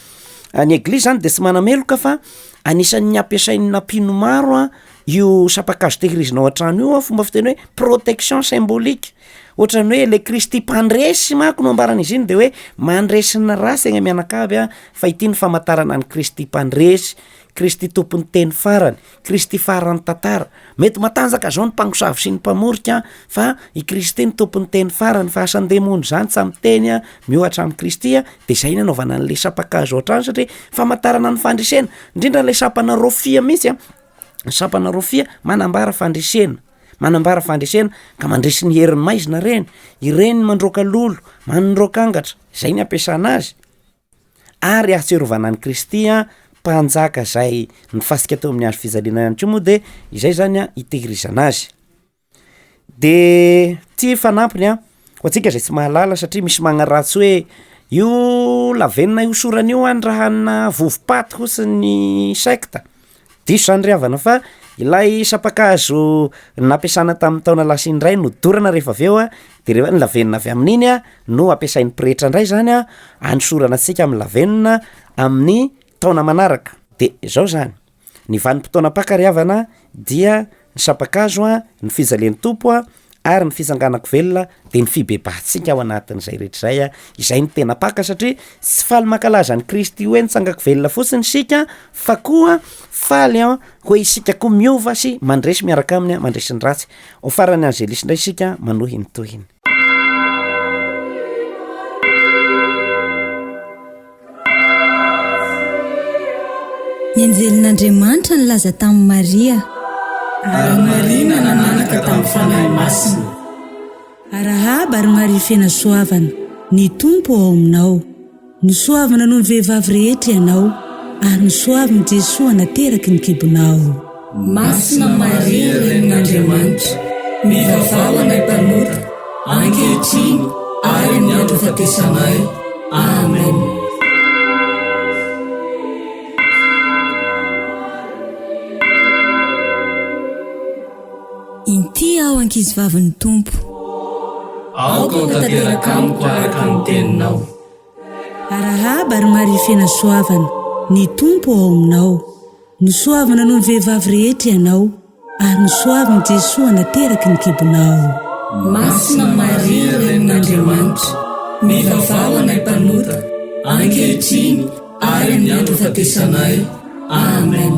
ny eglizy zany de tsy manameloka fa anisan'ny ampiasain'ny mpino maro a io sampan-kazo tehirizina ao an-trano io a, fomba fiteny hoe protection symbolique, ohatran'ny hoe le kristy mpandresy manko no ambaran'izy iny de hoe mandresy ny ratsy eny mianakavy a fa ity ny famantarana an'i kristy mpandresy, kristy tompon'ny teny farany. Kristy faran'ny tantara. Mety matanjaka zao ny mpangosavy sy ny mpamorika fa i Kristy no tompon'ny teny farany fa asan-demony zany tsa miteny a miohatra amin'i Kristy a de zay ny anaovana an'le sampan-kazo hatrany satria famantarana ny fandresena, indrindra le sampana rofia mihitsy a. Ny sampana rofia manambara fandresena, manambara fandresena ka mandresy ny herin'ny maizina ireny, ireny mandroaka lolo, mandroaka angatra, zay ny ampiasana azy. Ary ahatsiarovana an'i Kristy a, mpanjaka zay nifasika teo amin'ny hazo fijaliana ihany koa moa de izay zany a itehirizana azy. De ty fanampiny a, ho antsika zay tsy mahalala satria misy magnaratsy hoe io lavenona hosorana io any raha hanina vovo-paty hozy ny sekta, diso zany ry havana fa ilay sampan-kazo nampiasana tamin'ny taona lasa iny ndray no dorana rehefa avy eo a, de rehefa ny lavenona avy amin'iny a no ampiasain'ny pretra ndray zany a anosorana antsika am'lavenona amin'ny taona manaraka, de zao zany. Ny vanim-potoana Paka ry havana dia ny sampan-kazo a, ny fijalian'ny Tompo a, ary ny fitsanganan-ko velona dia ny fibebahantsika ao anatin'izay rehetra izay a, izay no tena Paka satria tsy faly mankalaza an'i Kristy hoe nitsangan-ko velona fotsiny isika fa koa faly an hoe isika koa miova sy mandresy miaraka aminy mandresy ny ratsy. Ho faran'ny Angelus indray isika manohy ny tohiny. Ny anjelin'Andriamanitra nilaza tamin'i Maria. Ary Maria nanan'anaka tamin'ny Fanahy Masina. Arahaba ry Maria Fenasoavana, ny Tompo ao aminao. Nosoavina noho ny vehivavy rehetra ianao, ary nosoavin'i Jesoa nateraky ny kibonao. Masina Maria Renin'Andriamanitra, mivavaha ho anay mpanota, ankehitriny ary amin'ny andro hahafatesanay. Amen. Inty aho ankizivavin'ny Tompo. Aoka ho tanteraka amiko araka ny teninao. Arahaba ry Maria Fenasoavana, ny Tompo ao aminao. Nosoavina noho ny vehivavy rehetra ianao, ary nosoavin'i Jesoa nateraky ny kibonao. Masina Maria Renin'Andriamanitra, mivavaha ho anay mpanota, ankehitriny ary amin'ny andro hahafatesanay. Amen.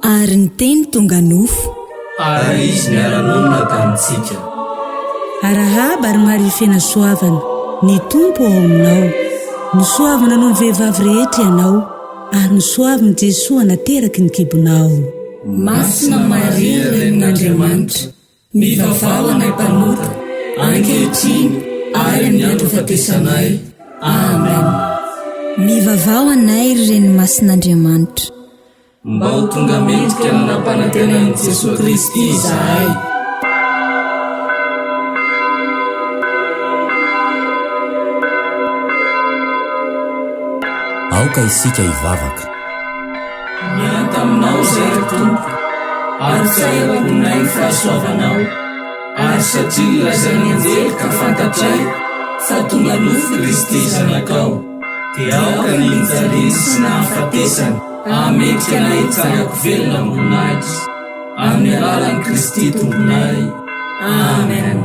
Ary ny Teny tonga nofo. Ary Izy niara-nonina tamintsika. Arahaba ry Maria Fenasoavana, ny Tompo ao aminao. Nosoavina noho ny vehivavy rehetra ianao, ary nosoavin'i Jesoa nateraky ny kibonao. Masina Maria Renin'Andriamanitra, Mivavaha ho anay mpanota, ankehitriny ary amin'ny andro hahafatesanay. Amen. Mivavaha ho anay ry Reny Masin'Andriamanitra. Mba ho tonga mendrika ny nampanantenain'i Jesoa Kristy izahay. Aoka isika hivavaka. Mianta aminao izay ry Tompo, ary tsy ahiakonay ny fahasoavanao, ary satria nolazain'ny anjely ka fantatray fa tonga nofo Kristy Zanakao, dia aoka ny nijaliany sy nahafatesany hahamendrika anay hitsangako velona am-boninahitra, amin'ny alalan'i Kristy Tomponay. Amen.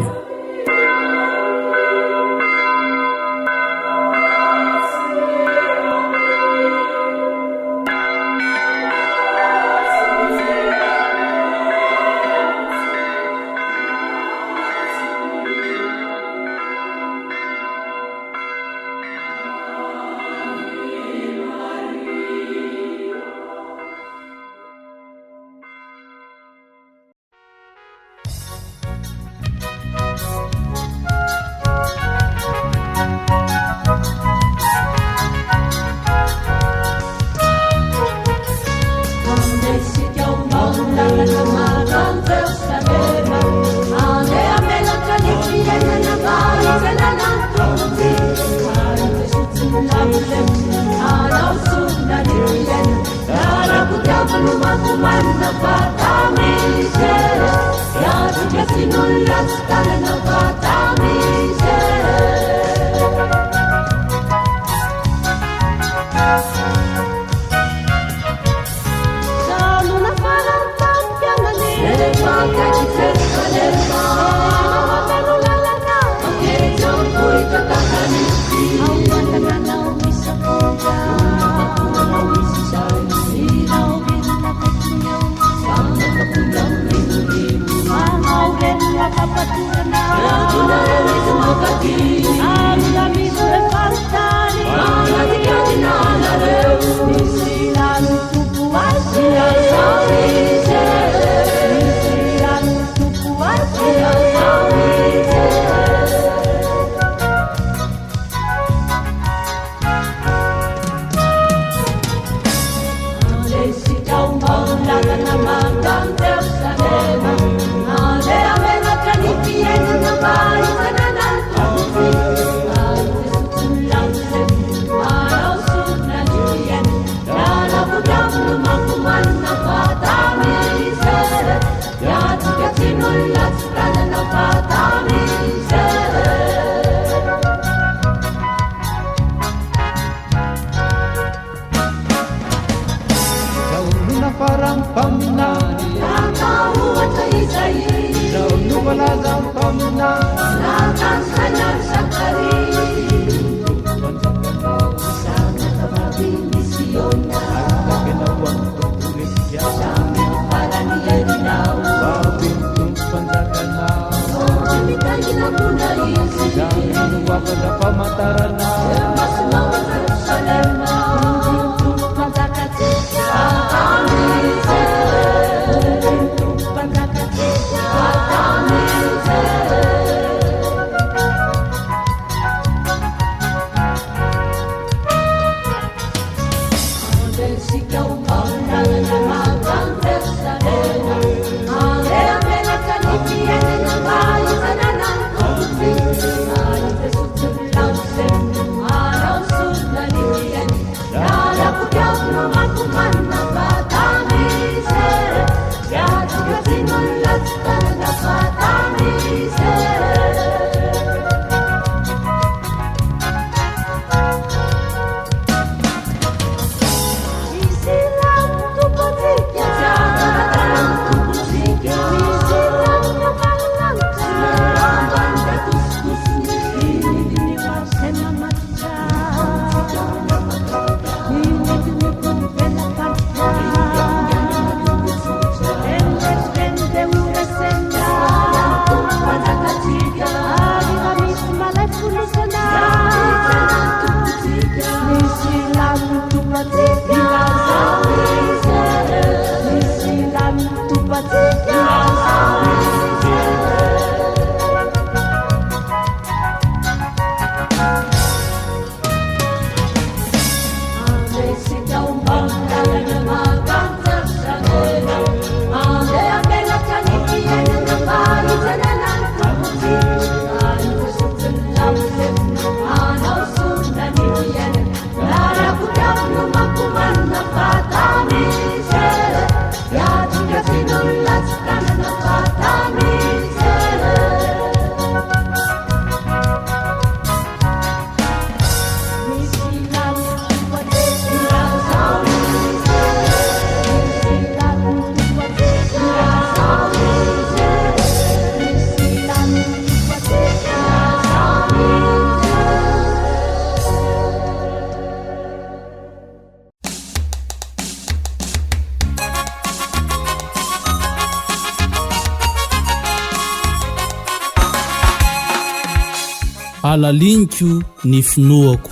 Halaliniko ny finoako.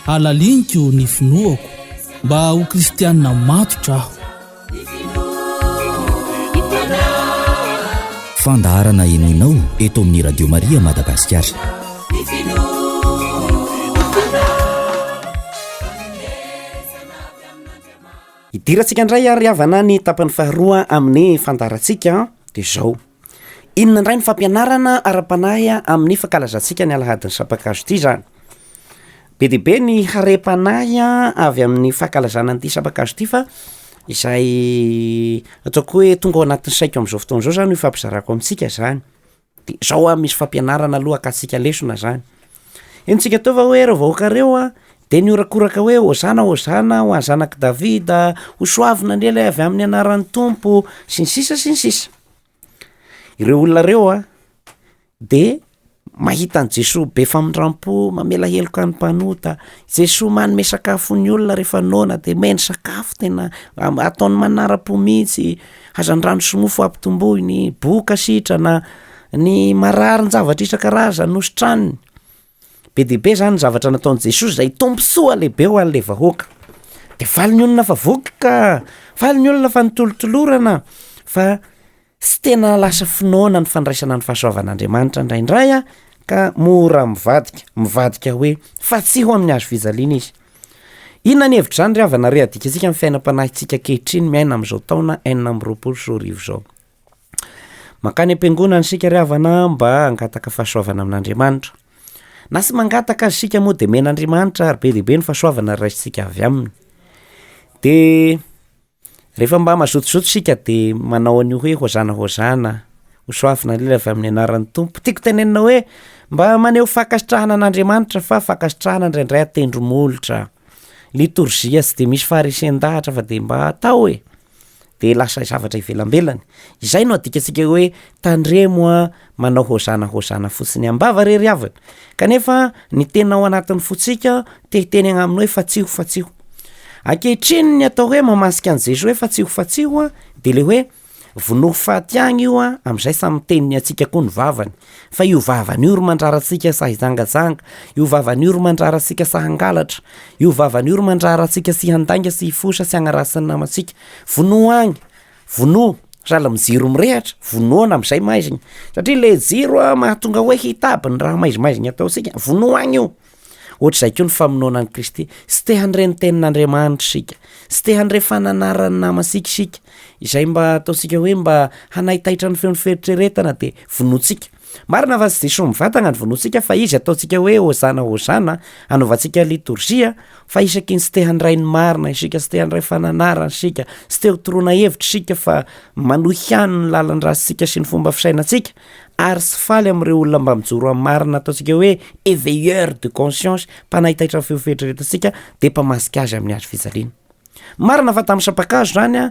Halaliniko ny finoako mba ho kristianina matotra aho. Fandaharana henoinao eto amin'ny Radio Maria Madagasikara. Idirantsika indray ary havana ny tapany faharoa amin'ny fandaharantsika dia izao. Inona indray ny fampianarana ara-panahy amin'ny fankalazantsika ny alahadin'ny sampan-kazo ity izany? Be dia be ny harem-panahy avy amin'ny fankalazana an'ity sampan-kazo ity fa izay ataoko hoe tonga ao anatin'ny saiko amin'izao fotoana izao zany no ifampizarako amintsika zany. De zao a misy fampianarana aloha akatsika lesona zany. Henontsika teo fa hoe reo vahoaka reo a de nihorakoraka hoe hozana hozana ho an'ny zanak'i Davida, ho soavina anie lay avy amin'ny anaran'ny Tompo sy ny sisa sy ny sisa. Ireo olona reo a de mahita an'i Jesoa be famindram-po, mamela heloka ny mpanota, Jesoa manome sakafo ny olona rehefa noana de omeny sakafo tena ataony manara-po mihitsy, hazandrano sy mofo ampitomboiny, boka sitrana, ny mararin-javatra isan-karazany nositraniny, be dia be zany ny zavatra nataon'i Jesoa zay tombontsoa lehibe ho an'le vahoaka, de faly ny olona fa voky ka, faly ny olona fa nitolotolorana fa Tsy tena lasa finoana ny fandraisana ny fahasoavan'Andriamanitra indraindray aho ka mora mivadika, mivadika hoe fa tsy ho amin'ny hazo fijaliana izy. Inona ny hevitr'izany ry havana re adikatsika amin'ny fiainam-panahintsika ankehitriny miaina amin'izao taona 2026 izao. Mankany am-piangonana isika ry havana mba hangataka fahasoavana amin'Andriamanitra. Na tsy mangataka aza isika moa dia omen'Andriamanitra ary be dia be ny fahasoavana raisintsika avy aminy. Dia Rehefa mba mazotozoto isika de manao an'io hoe hozana hozana, ho soavina indrindra avy amin'ny anaran'ny Tompo. Tiako tenenina hoe mba maneho fankasitrahana an'Andriamanitra fa fankasitrahana indraindray an-tendro-molotra. Litorzia tsy de misy faharesen-dahatra fa de mba atao e. de lasa zavatra ivelambelany. Izay no adikantsika hoe tandremo a manao hozana hozana fotsiny am-bava re ry havana, kanefa ny tena ao anatin'ny fontsika te hiteny agnaminy hoe fatsiho fatsiho. Ankehitriny ny atao hoe mamasika an'i Jesoa hoe fatsiho fatsiho a de le hoe vonoa faty agny io a, am'zay samy miteny ny antsika koa ny vavany, fa io vavany io ry mandrara antsika sahy hijangajanga, io vavany io ry mandrara antsika sahy hangalatra, io vavany io ry mandrara antsika sy handainga sy hifosa sy hagnaratsy ny namantsika, vonoa agny, vonoa, sahala amin'ny jiro mirehatra, vonoana am'zay maizina, satria le jiro a mahatonga hoe hita aby ny raha maizimaizina ataontsika, vonoa agny io. Ohatr'izay koa ny famonoana an'i Kristy. Tsy te handre ny tenin'Andriamanitra isika, tsy te handre fananaran'ny namantsika isika, izay mba ataontsika hoe mba hanaitaitra ny feon'ny fieritreretana de vonointsika. Marina fa tsy Jesoa mivantana no vonointsika fa izy ataontsika hoe hozana hozana, anaovantsika litorzia, fa isaky ny tsy te handray ny marina isika, tsy te handray fananarana isika, tsy te ho toroana hevitra isika fa manohy ihany ny lalan-dratsitsika sy ny fomba fisainantsika, ary tsy faly amin'ireo olona mba mijoro amin'ny marina ataontsika hoe éveilleur de conscience, mpanaitaitra ny feo fieritreretantsika dia mpamasika azy amin'ny hazo fijaliana. Marina fa tamin'ny sampan-kazo zany a,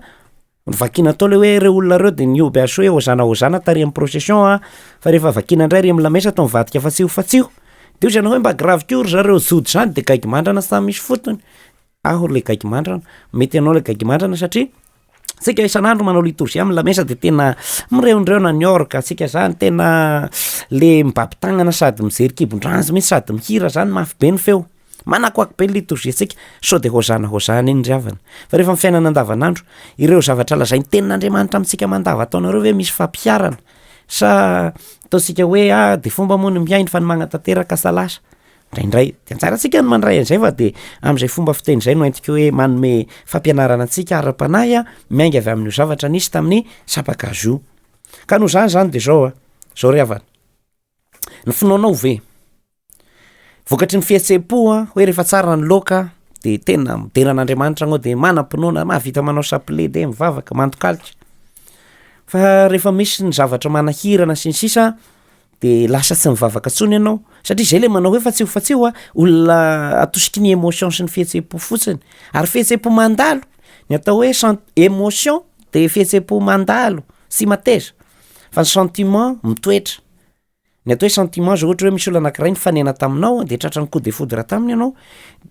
vakina tao le hoe ireo olona ireo de nihoby azy hoe hozana hozana tary amin'ny procession a, fa rehefa vakina indray ry amin'ny lamesa atao mivadika fatsiho fatsiho, de hoy ianao hoe mba grave koa ry zareo jody zany de gaigy mandrana samy misy fotony. Aho le gaigy mandrana, mety ianao le gaigy mandrana satria tsika isan'andro manao litorjia amin'ny lamesa de tena mireondreona ny orga tsika zany, tena le mibaby tagnana sady mijery kibon-dranjo mihitsy sady mihira zany mafy be ny feo, manakoako be ny litorjiantsika, sao de hozana hozana iny ry havana, fa rehefa amin'ny fiainana andavanandro, ireo zavatra lazain'ny tenin'Andriamanitra amintsika mandava-taona ireo ve misy fampiharana sa ataontsika hoe ah de fomba moa ny mihaino fa ny magnatanteraka asa lasa. Indraindray de anjarantsika ny mandray an'izay fa de am'zay fomba fiteny zay no entiko hoe manome fampianarana antsika ara-panahy a, miainga avy amin'io zavatra nisy tamin'ny sampan-kazo io. Ka noho zany zany de zao a, zao ry havana, ny finoanao ve vokatry ny fihetsem-po a hoe rehefa tsara ny laoka de tena midera an'Andriamanitra anao de manam-pinoana, mahavita manao chapelet de mivavaka, mandokalika, fa rehefa misy ny zavatra manahirana sy ny sisa de lasa tsy mivavaka tsony ianao satria zay le manao hoe fatsiho fatsiho a, olona atosiky ny émotion sy ny fihetseham-po fotsiny ary fihetseham-po mandalo, ny atao hoe sent- émotion de fihetseham-po mandalo sy mateza fa ny sentiment mitoetra, ny atao hoe sentiment zao ohatra hoe misy olona anakiray nifanena taminao de tratran'ny coup de foudre taminy ianao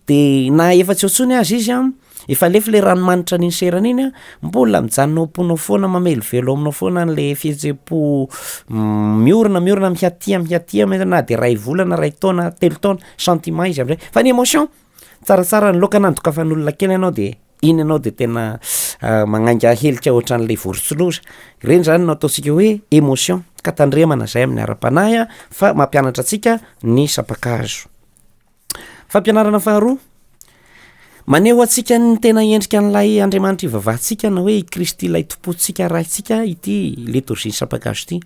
de na efa tsy eo tsony aza izy an, efa lefy le ranomanitra an'iny serany iny a, mbola mijanona ao am-ponao foana, mamelovelo ao aminao foana an'le fihetseham-po miorina miorina mihatia mihatia na de ray volana, ray taona, telo taona, sentiment izy am'zay, fa ny émotion tsaratsara ny laoka na nodokafan'olona kely ianao de iny ianao de tena magnainga helika ohatran'le vorontsiloza, reny zany no ataontsika hoe émotion ka tandremana zay amin'ny ara-panahy a fa mampianatra antsika ny sampan-kazo. Fampianarana faharoa, maneho antsika ny tena endrika an'ilay Andriamanitra ivavahantsika na hoe i Kristy ilay Tompontsika Raintsika ity litorjia sampan-kazo ity.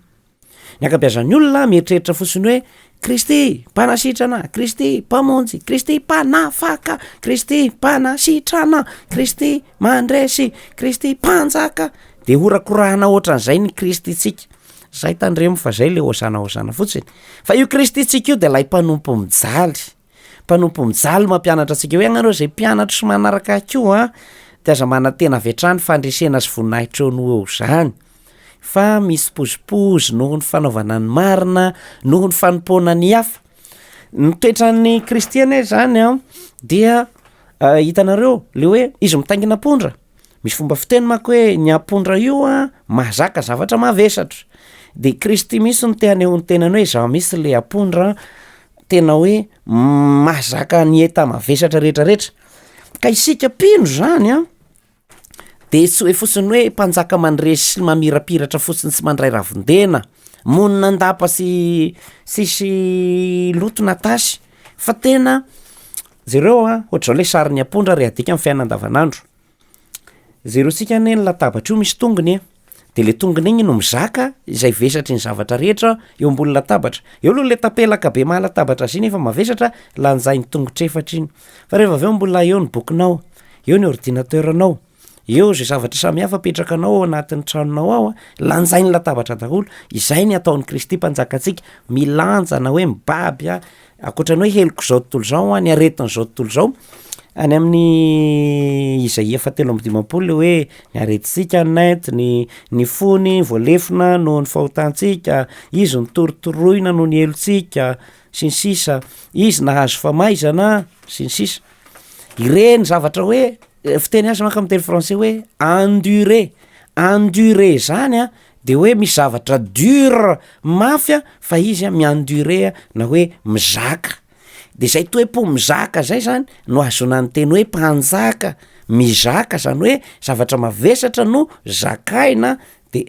Ny ankabeazan'ny olona mieritreritra fotsiny hoe Kristy mpanasitrana, Kristy mpamonjy, Kristy mpanafaka, Kristy mpanasitrana, Kristy mandresy, Kristy mpanjaka, de horakorahana ohatran'izay ny Kristintsika. Zay tandremo fa zay le hozana hozana fotsiny. Fa io Kristintsika io de lay mpanompo mijaly, mpanompo mijaly mampianatra antsika hoe ianareo zay mpianatro sy manaraka ahy koa an, de aza manantena avy hatrany fandresena sy voninahitra eo noho eo zany, fa misy pozipozy noho ny fanaovana ny marina, noho ny fanompoana ny hafa. Ny toetran'i Kristy anie zany an dia hitanareo le hoe izy mitaingina ampondra, Misy fomba fiteny manko hoe ny ampondra io a mahazaka zavatra mavesatra, de Kristy mihitsy no te haneho ny tenany hoe izaho mihitsy le ampondra tena hoe mahazaka ny enta mavesatra rehetrarehetra, ka isika mpino zany an de tsy hoe fotsiny hoe mpanjaka mandresy sy mamirapiratra fotsiny tsy mandray ravin-dena, monina an-dapa sy tsisy loto na tasy fa tena jereo a ohatr'izao le sarin'ny ampondra re adika amin'ny fiainana andavanandro. Jerentsika anie ny latabatra io misy tongony e, de le tongony igny no mizaka izay vesatry ny zavatra rehetra eo ambony latabatra, eo aloha le tapelaka be maha latabatra azy iny efa mavesatra lanjain'ny tongotra efatra iny, fa rehefa avy eo mbola eo ny bokinao, eo ny ordinateur-nao, eo zay zavatra samihafa apetrakanao ao anatin'ny tranonao ao a, lanjain'ny latabatra daholo, izay ny ataon'i Kristy mpanjakantsika, milanja na hoe mibaby a, ankoatran'ny hoe helok'izao tontolo izao a, ny aretin'izao tontolo izao. Any amin'ny Izaia fahatelo amby dimampolo le hoe ny aretintsika no nentiny, ny fony voalefona noho ny fahotantsika, izy notorotoroina noho ny helotsika, sy ny sisa, izy nahazo famaizana, sy ny sisa. Ireny zavatra hoe fiteny azy manko amin'ny teny français hoe endurer, endurer zany a de hoe misy zavatra dur mafy a fa izy a mi-endurer na hoe mizaka. De zay toe-po mizaka zay zany no ahazoana ny teny hoe mpanjaka, mizaka zany hoe zavatra mavesatra no zakaina de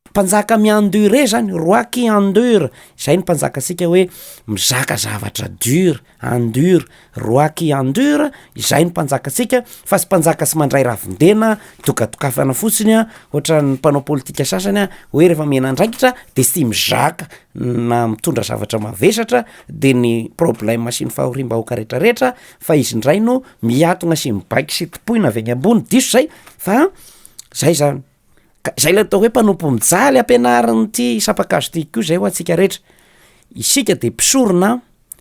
mpanjaka mi-endurer zany, roi qui endure, zay ny mpanjakantsika hoe mizaka zavatra dur, endure, roi qui endure, izay ny mpanjakantsika fa tsy mpanjaka tsy mandray ravin-dena, dokadokafana fotsiny a, ohatran'ny mpanao pôlitika sasany a, hoe rehefa omena andraikitra de tsy mizaka na mitondra zavatra mavesatra de ny problème sy ny fahoriam-bahoaka retraretra fa izy indray no miatona sy mibaiko sy tompoina avy any ambony, diso zay fa zay zany, ka zay le atao hoe mpanompo mijaly ampianarin'ity sampan-kazo ty koa zay ho antsika rehetra, isika de mpisorona,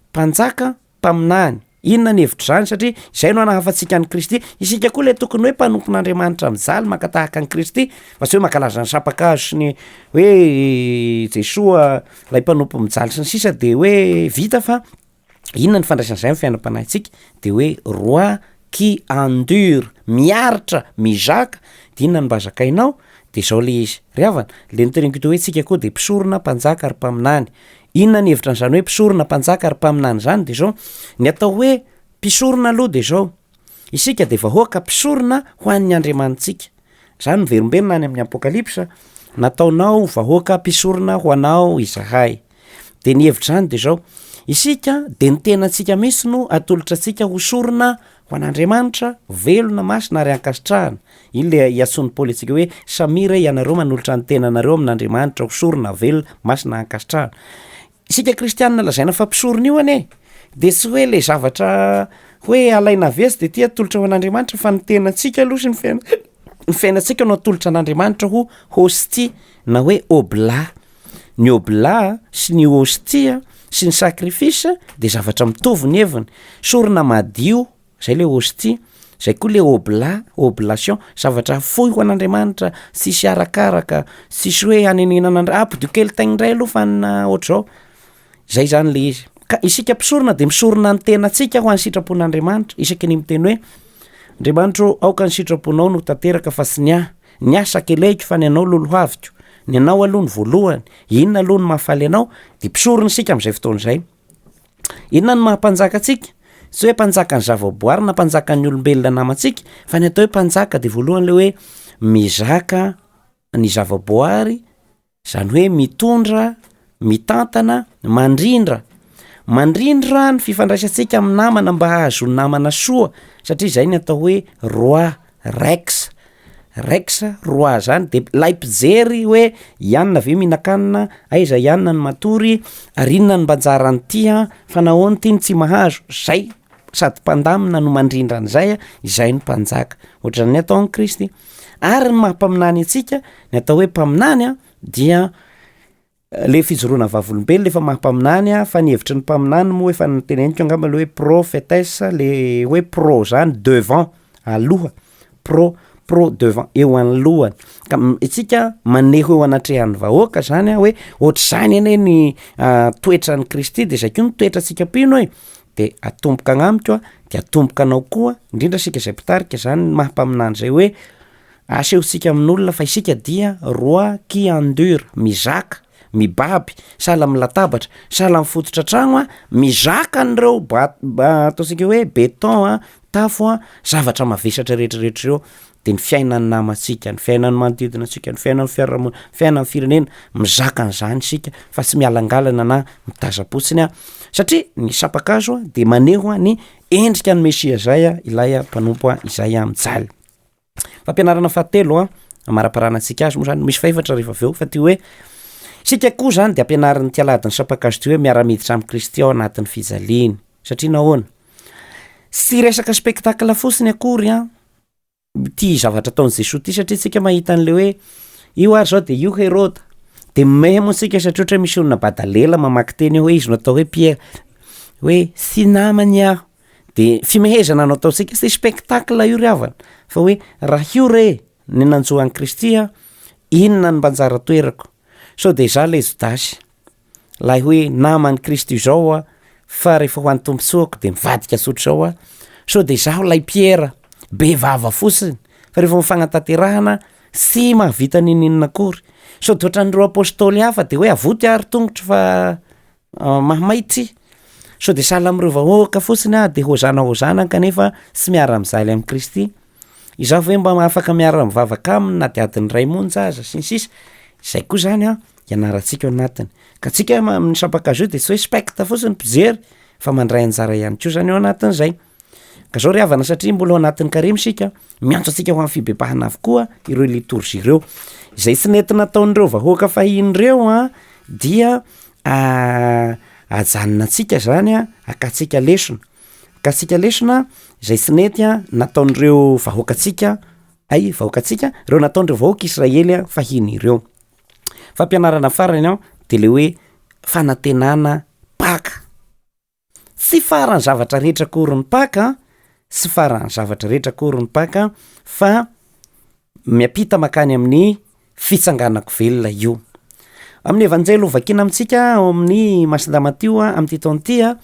mpanjaka, mpaminany. Inona ny hevitr'izany? Satria izay no anahafantsika an'i Kristy. Isika koa le tokony hoe mpanompon'Andriamanitra mijaly maka tahaka an'i Kristy, fa tsy hoe mankalaza ny sampan-kazo sy ny hoe Jesoa lay mpanompo mijaly sy ny sisa de hoe vita fa inona ny fandraisan'izay amin'ny fiainam-panahintsika? De hoe roi qui endure, miaritra, mizaka, de inona no mba zakainao? De zao le izy, ry havana, le noteneniko teo hoe tsika koa de mpisorona, mpanjaka ary mpaminany. Inona ny hevitra an'izany hoe mpisorona, mpanjaka ary mpaminany izany de zao, ny atao hoe mpisorona aloha de zao, isika de vahoaka mpisorona ho an'ny Andriamanitsika, zany miverimberina any amin'ny Apokalypsa, nataonao vahoaka mpisorona ho anao izahay, de ny hevitr'izany de zao, isika de ny tenantsika mihitsy no atolotra antsika ho sorona ho an'Andriamanitra, velona, masina ary ankasitrahana. Iny le iantsoan'i Paoly antsika hoe samia re ianareo manolotra ny tenanareo amin'Andriamanitra ho sorona velona, masina, ankasitrahana. Isika kristianina lazaina fa mpisorona io anie de tsy hoe le zavatra hoe alaina avy etsy de ty atolotra ho an'Andriamanitra fa ny tenantsika aloha sy ny fiaina- ny fiainantsika no atolotra an'Andriamanitra ho hostie na hoe oblat. Ny oblat sy ny hostie sy ny sacrifice de zavatra mitovy ny heviny, sorona madio zay le hostie, zay koa le oblat, oblation, zavatra afoy ho an'Andriamanitra, tsisy arakaraka, tsisy hoe hanenenana ndray, ampodio kely taigny ndray aloha fa na ohatr'zao, zay zany le izy, ka isika mpisorona de misorona ny tenantsika ho an'ny sitrapon'Andriamanitra, isaky ny miteny hoe Andriamanitra ô aoka ny sitraponao no tanteraka fa tsy ny ahy, ny ahy sakelehiko fa ny anao lolohaviko, ny anao aloha no voalohany, inona aloha no mahafaly anao, de mpisorona isika am'zay fotoana izay. Inona no maha mpanjaka antsika? Tsy hoe mpanjakan'ny zavaboary na mpanjakan'ny olombelona namantsika fa ny atao hoe mpanjaka de voalohany le hoe mizaka ny zavaboary, zany hoe mitondra, mitantana, mandrindra, mandrindra ny fifandraisantsika amin'ny namana mba hahazoa namana soa satria zay ny atao hoe roi, rex, rex roi zany de lay mpijery hoe i anona ve mihinan-kanina, aiza i anona no matory, ary inona no mba anjaran'ity an, fa nahoana ity no tsy mahazo, zay sady mpandamina no mandrindra an'izay a, izay no mpanjaka, ohatran'ny ataon'i Kristy, ary ny maha mpaminany antsika, ny atao hoe mpaminany a dia Le fijoroana vavolombelona efa maha mpaminany a, fa ny hevitry ny mpaminany moa efa noteneniko angamba le hoe prophetesse le hoe pro zany devant aloha, pro pro devant eo anolohany, ka isika maneho eo anatrehan'ny vahoaka zany a hoe ohatr'izany anie ny toetran'i Kristy de zay koa ny toetrantsika mpino e, de atomboka agnamiko a, de atomboka anao koa, indrindra isika zay mpitarika zany ny maha mpaminany zay hoe Asehontsika amin'olona fa isika dia roi qui endure, mizaka, mibaby, sahala amin'ny latabatra, sahala amin'ny fototra tragno a, mizaka an'ireo ba- ba- ataontsika hoe beton a, tafo a, zavatra mavesatra rehetrarehetra ireo, de ny fiainan'ny namantsika, ny fiainan'ny manodidina antsika, ny fiainan'ny fiarahamonina, fiainan'ny firenena, mizaka an'izany isika fa tsy mialangalana na mitazam-potsiny a, satria ny sampan-kazo a de maneho ny endrika ny Mesia zay a, ilay mpanompo izay mijaly. Fampianarana fahatelo an, amaraparana antsika azy moa zany, misy fahefatra rehefa avy eo fa ty hoe isika koa zany de ampianarin'ity alahadin'ny sampan-kazo ty hoe miara-miditra amin'i Kristy ao anatin'ny fijaliany, satria nahoana? Tsy resaka spectacle fotsiny akory an, ity zavatra ataon'i Jesoa ty satria tsika mahita an'le hoe io ary zao de io Heroda, de mimehy moa tsika satria ohatra hoe misy olona badalela mamaky teny eo hoe izy no atao hoe Piera, hoe tsy namany aho. De fimehezana no ataontsika, tsy spectacle io ry havana fa hoe raha io re ny nanjo an'i Kristy a, inona no mba anjara toerako? Sao de izaho le Jodasy, lay hoe naman'i Kristy izao aho fa rehefa ho an'ny tombontsoako de mivadika tsotra izao aho, sao de izaho lay Piera be vava fotsiny fa rehefa ho fagnatanterahana tsy mahavita n'inon'inona akory, sao de ohatran'ireo apôstôly hafa de hoe avoty aho ry tongotro fa Mahamay ty. Sao de sahala amin'ireo vahoaka fotsiny aho de hozana hozana kanefa tsy miara-mijaly amin'i Kristy. Izaho ve mba afaka miara-mivavaka aminy na de adiny iray monja aza sy ny sisa. Zay koa zany an ianarantsika ao anatiny. Ka tsika amin'ny sampan-kazo io de tsy hoe specte fotsiny mpijery fa mandray anjara ihany koa zany ao anatin'izay. Ka zao ry havana satria mbola ao anatin'ny karemy isika, miantso antsika ho amin'ny fibebahana avokoa ireo litorzy ireo. Izay tsy nety nataon'ireo vahoaka fahiny ireo an dia ajanona antsika zany an, akantsika lesona, akantsika lesona izay tsy nety an nataon'ireo vahoakantsika, hay vahoakantsika, ireo nataon'ireo vahoaka Israely fahiny ireo. Fampianarana farany an de le hoe fanantenana Paka. Tsy faran'ny zavatra rehetra akory ny Paka an, tsy faran'ny zavatra rehetra akory ny Paka fa miampita mankany amin'ny fitsanganako velona io. Amin'ny Evanjely ho vakiana amintsika ao amin'ny Masindahy Matio amin'ity taona ity an,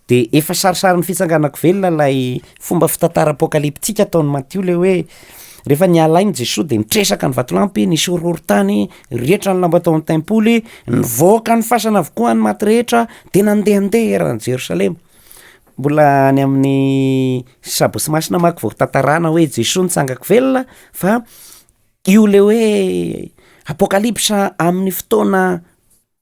de efa sarisarin'ny fitsanganako velona ilay fomba fitantara apokalyptika ataon'i Matio le hoe rehefa niala aina Jesoa de nitresaka ny vatolampy, nisy horohorontany, rietra ny lamba tao amin'ny tempoly, nivoaka ny fasana avokoa ny maty rehetra, de nandehandeha eran'i Jerosalema. Mbola any amin'ny sabotsy masina manko vao tantarana hoe Jesoa nitsangako velona fa io le hoe apokalypsa amin'ny fotoana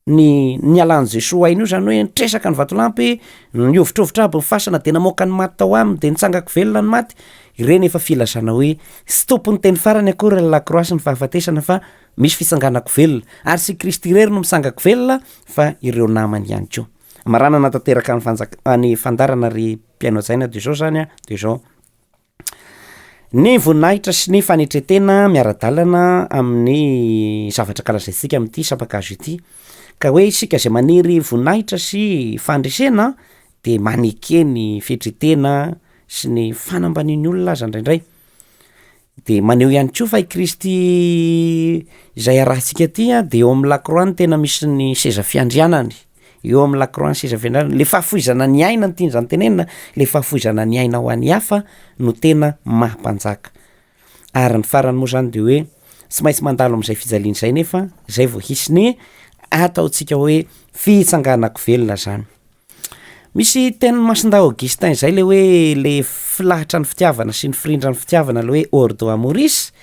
ny nialan'i Jesoa aina io zany hoe nitresaka ny vatolampy, nihovitrovitra aby ny fasana de namoaka ny maty tao aminy de nitsangako velona ny maty, ireny efa filazana hoe tsy tompon'ny teny farany akory ny lakroa sy ny fahafatesana fa misy fitsanganako velona ary tsy i Kristy irery no mitsangako velona fa ireo namany ihany koa. Amaranana tanteraka ny fanjak- ny fandaharana ry mpihaino hajaina de zao zany a, de zao. Ny voninahitra sy ny fanetren-tena miara-dalana amin'ny zavatra ankalazaintsika amin'ity sampan-kazo ity. Ka hoe isika izay maniry voninahitra sy fandresena de maneke ny fetren-tena sy ny fanambanian'ny olona aza indraindray. De maneho ihany koa fa i Kristy izay arahantsika ty a de eo am'lakroa no tena misy ny seza fiandrianany. Eo amin'ny lakroa ny seza fiandrana, le fahafoizana ny aina no tian'izany tenenina, le fahafoizana ny aina ho an'ny hafa no tena maha mpanjaka. Ary ny farany moa zany de hoe tsy maintsy mandalo amin'izay fijaliana izay nefa zay vao hisy ny ataontsika hoe fitsanganako velona zany. Misy tenin'i Masindahy Augustin zay le hoe le filahatra ny fitiavana sy ny firindran'ny fitiavana le hoe ordo amoris,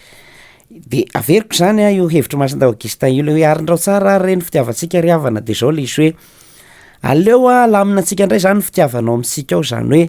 de averiko zany a io hevitr'i Masindahy Augustin io le hoe arindrao tsara ary re ny fitiavantsika ry havana de zao le izy hoe aleo a alamina antsika ndray zany ny fitiavana ao amintsika ao zany hoe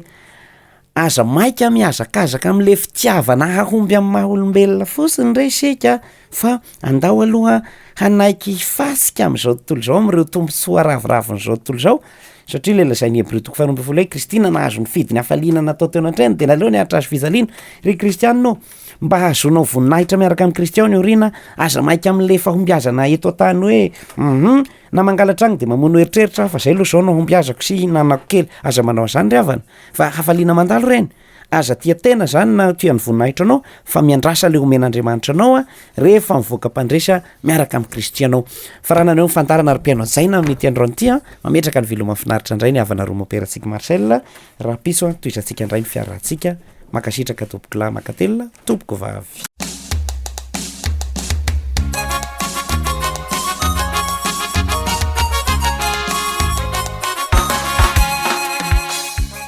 Aza maika mihazakazaka amin'le fitiavana hahomby amin'ny maha olombelona fotsiny re isika fa andao aloha hanaiky hifasika amin'izao tontolo izao amin'ireo tombontsoa ravoravoan'izao tontolo izao satria le lazain'ny Hebreo toko faharoa ambin'ny folo hoe Kristy nahazo nifidy ny hafaliana natao teo anatrehany de naleo niaritra hazo fijaliana. Ry kristianina ô, mba hahazoanao voninahitra miaraka amin'i Kristy ao ny aoriana, aza maika amin'le fahombiazana eto an-tany hoe hum na mangalatra agny de mamono eritreritra aho fa zay aloha zao no ahombiazako sy ihinanako kely, aza manao an'zany ry havana. Fa hafaliana mandalo ireny, aza tia tena zany na tia ny voninahitra anao fa miandrasa le omen'Andriamanitra anao a, rehefa mivoaka mpandresy a, miaraka amin'i Kristy ianao. Fa raha naneho ny fandaharana ry mpihaino hajaina amin'ity androany ity a, mametraka ny veloma finaritra indray ny havana roa mompera Tsiky Marcel, rahampitso a, tohizantsika indray ny fiarahantsika, mankasitraka tompokolahy mankatelina, tompokovavy.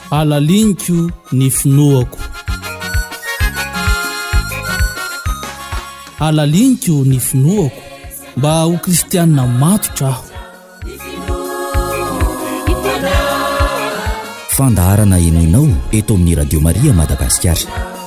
Alaliniko ny finoako. Alaliniko ny finoako mba ho kristianina matotra aho. Fandaharana henoinao eto amin'ny Radio Maria Madagasikara.